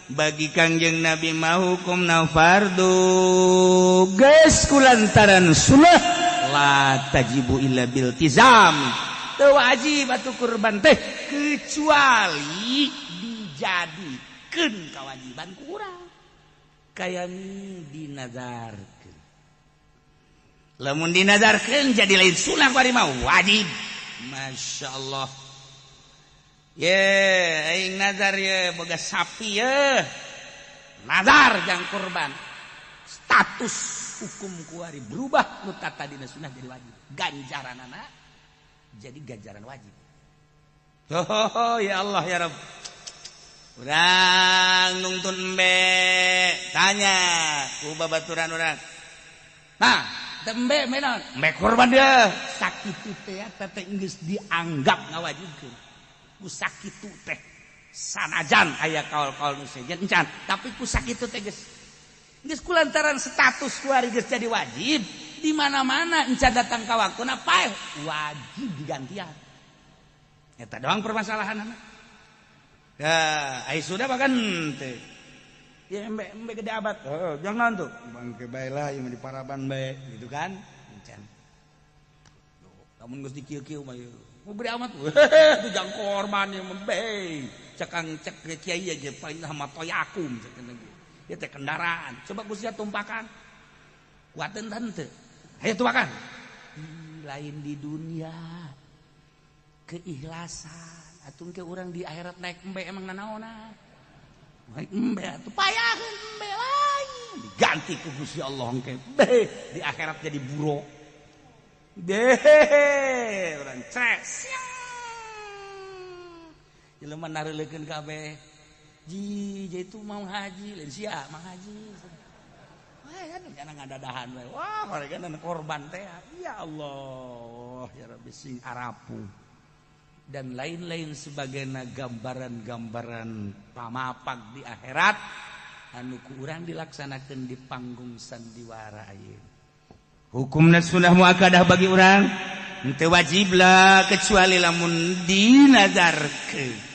Bagi Kangjeng Nabi mah hukumna fardu geus kulantaran sunnah la tajibu illa bil tizam. Teu wajib atuh kurban teh kecuali dijadikeun kewajiban ku urang. Kaya dinazarkeun. Lamun dinazarkeun jadi lain sunah bari mah wajib. Masya Allah. Ye, aing nazar ye boga sapi ye. Nazar jang kurban. Status hukum kuari berubah nu tadina sunah jadi wajib. Ganjaranana jadi ganjaran wajib. Oh ya Allah ya Rabb. Urang nungtun embe tanya ku babaturan urang. Nah, embe menon, embe kurban dia. Sakitu teh teh geus dianggap ngawajibkeun. Ku sakitu teh Sanajan aya kaul-kaul nu sejen encan, tapi ku sakitu teh geus geus kulantaran status kuari geus jadi wajib di mana-mana, encan datang ka waktuna, paeh wajib digantian. Eta doang permasalahan. Ya, ai sudah bahkan teh. Ya, embe embe gede abat. Oh, jangan tuh. Bangke bae lah ieu di paraban bae gitu kan. Encan. Lamun geus dikieu-kieu mah ieu. Mau gede amat. Itu jang korban ieu mah bae. Cekang cek kiai aja paling sama toyakum cek. Ieu teh kendaraan. Coba ku sia tumpakan. Kuateun teu? Ayo tumpakan. Lain di dunia. Keikhlasan. Atuh ke urang di akhirat naik embe emang nanaona. Naik embe atuh payaheun embe lain. Diganti ku Gusti Allah engke. Be di akhirat jadi buruk. Deh, urang ces. Jelema nareulekeun kabeh. Ji, itu mau haji, lain sia mau haji. Wah, kan jangan ngadadahan we. Wah, mereka korban teh. Ya Allah, ya Rabbi sing arapung. Dan lain-lain sebagainya gambaran-gambaran pamapak di akhirat anu ku urang dilaksanakan di panggung sandiwara ayeuna. Hukumna sunnah muakkadah bagi urang, henteu wajib lah kecuali lamun dinazarkeun.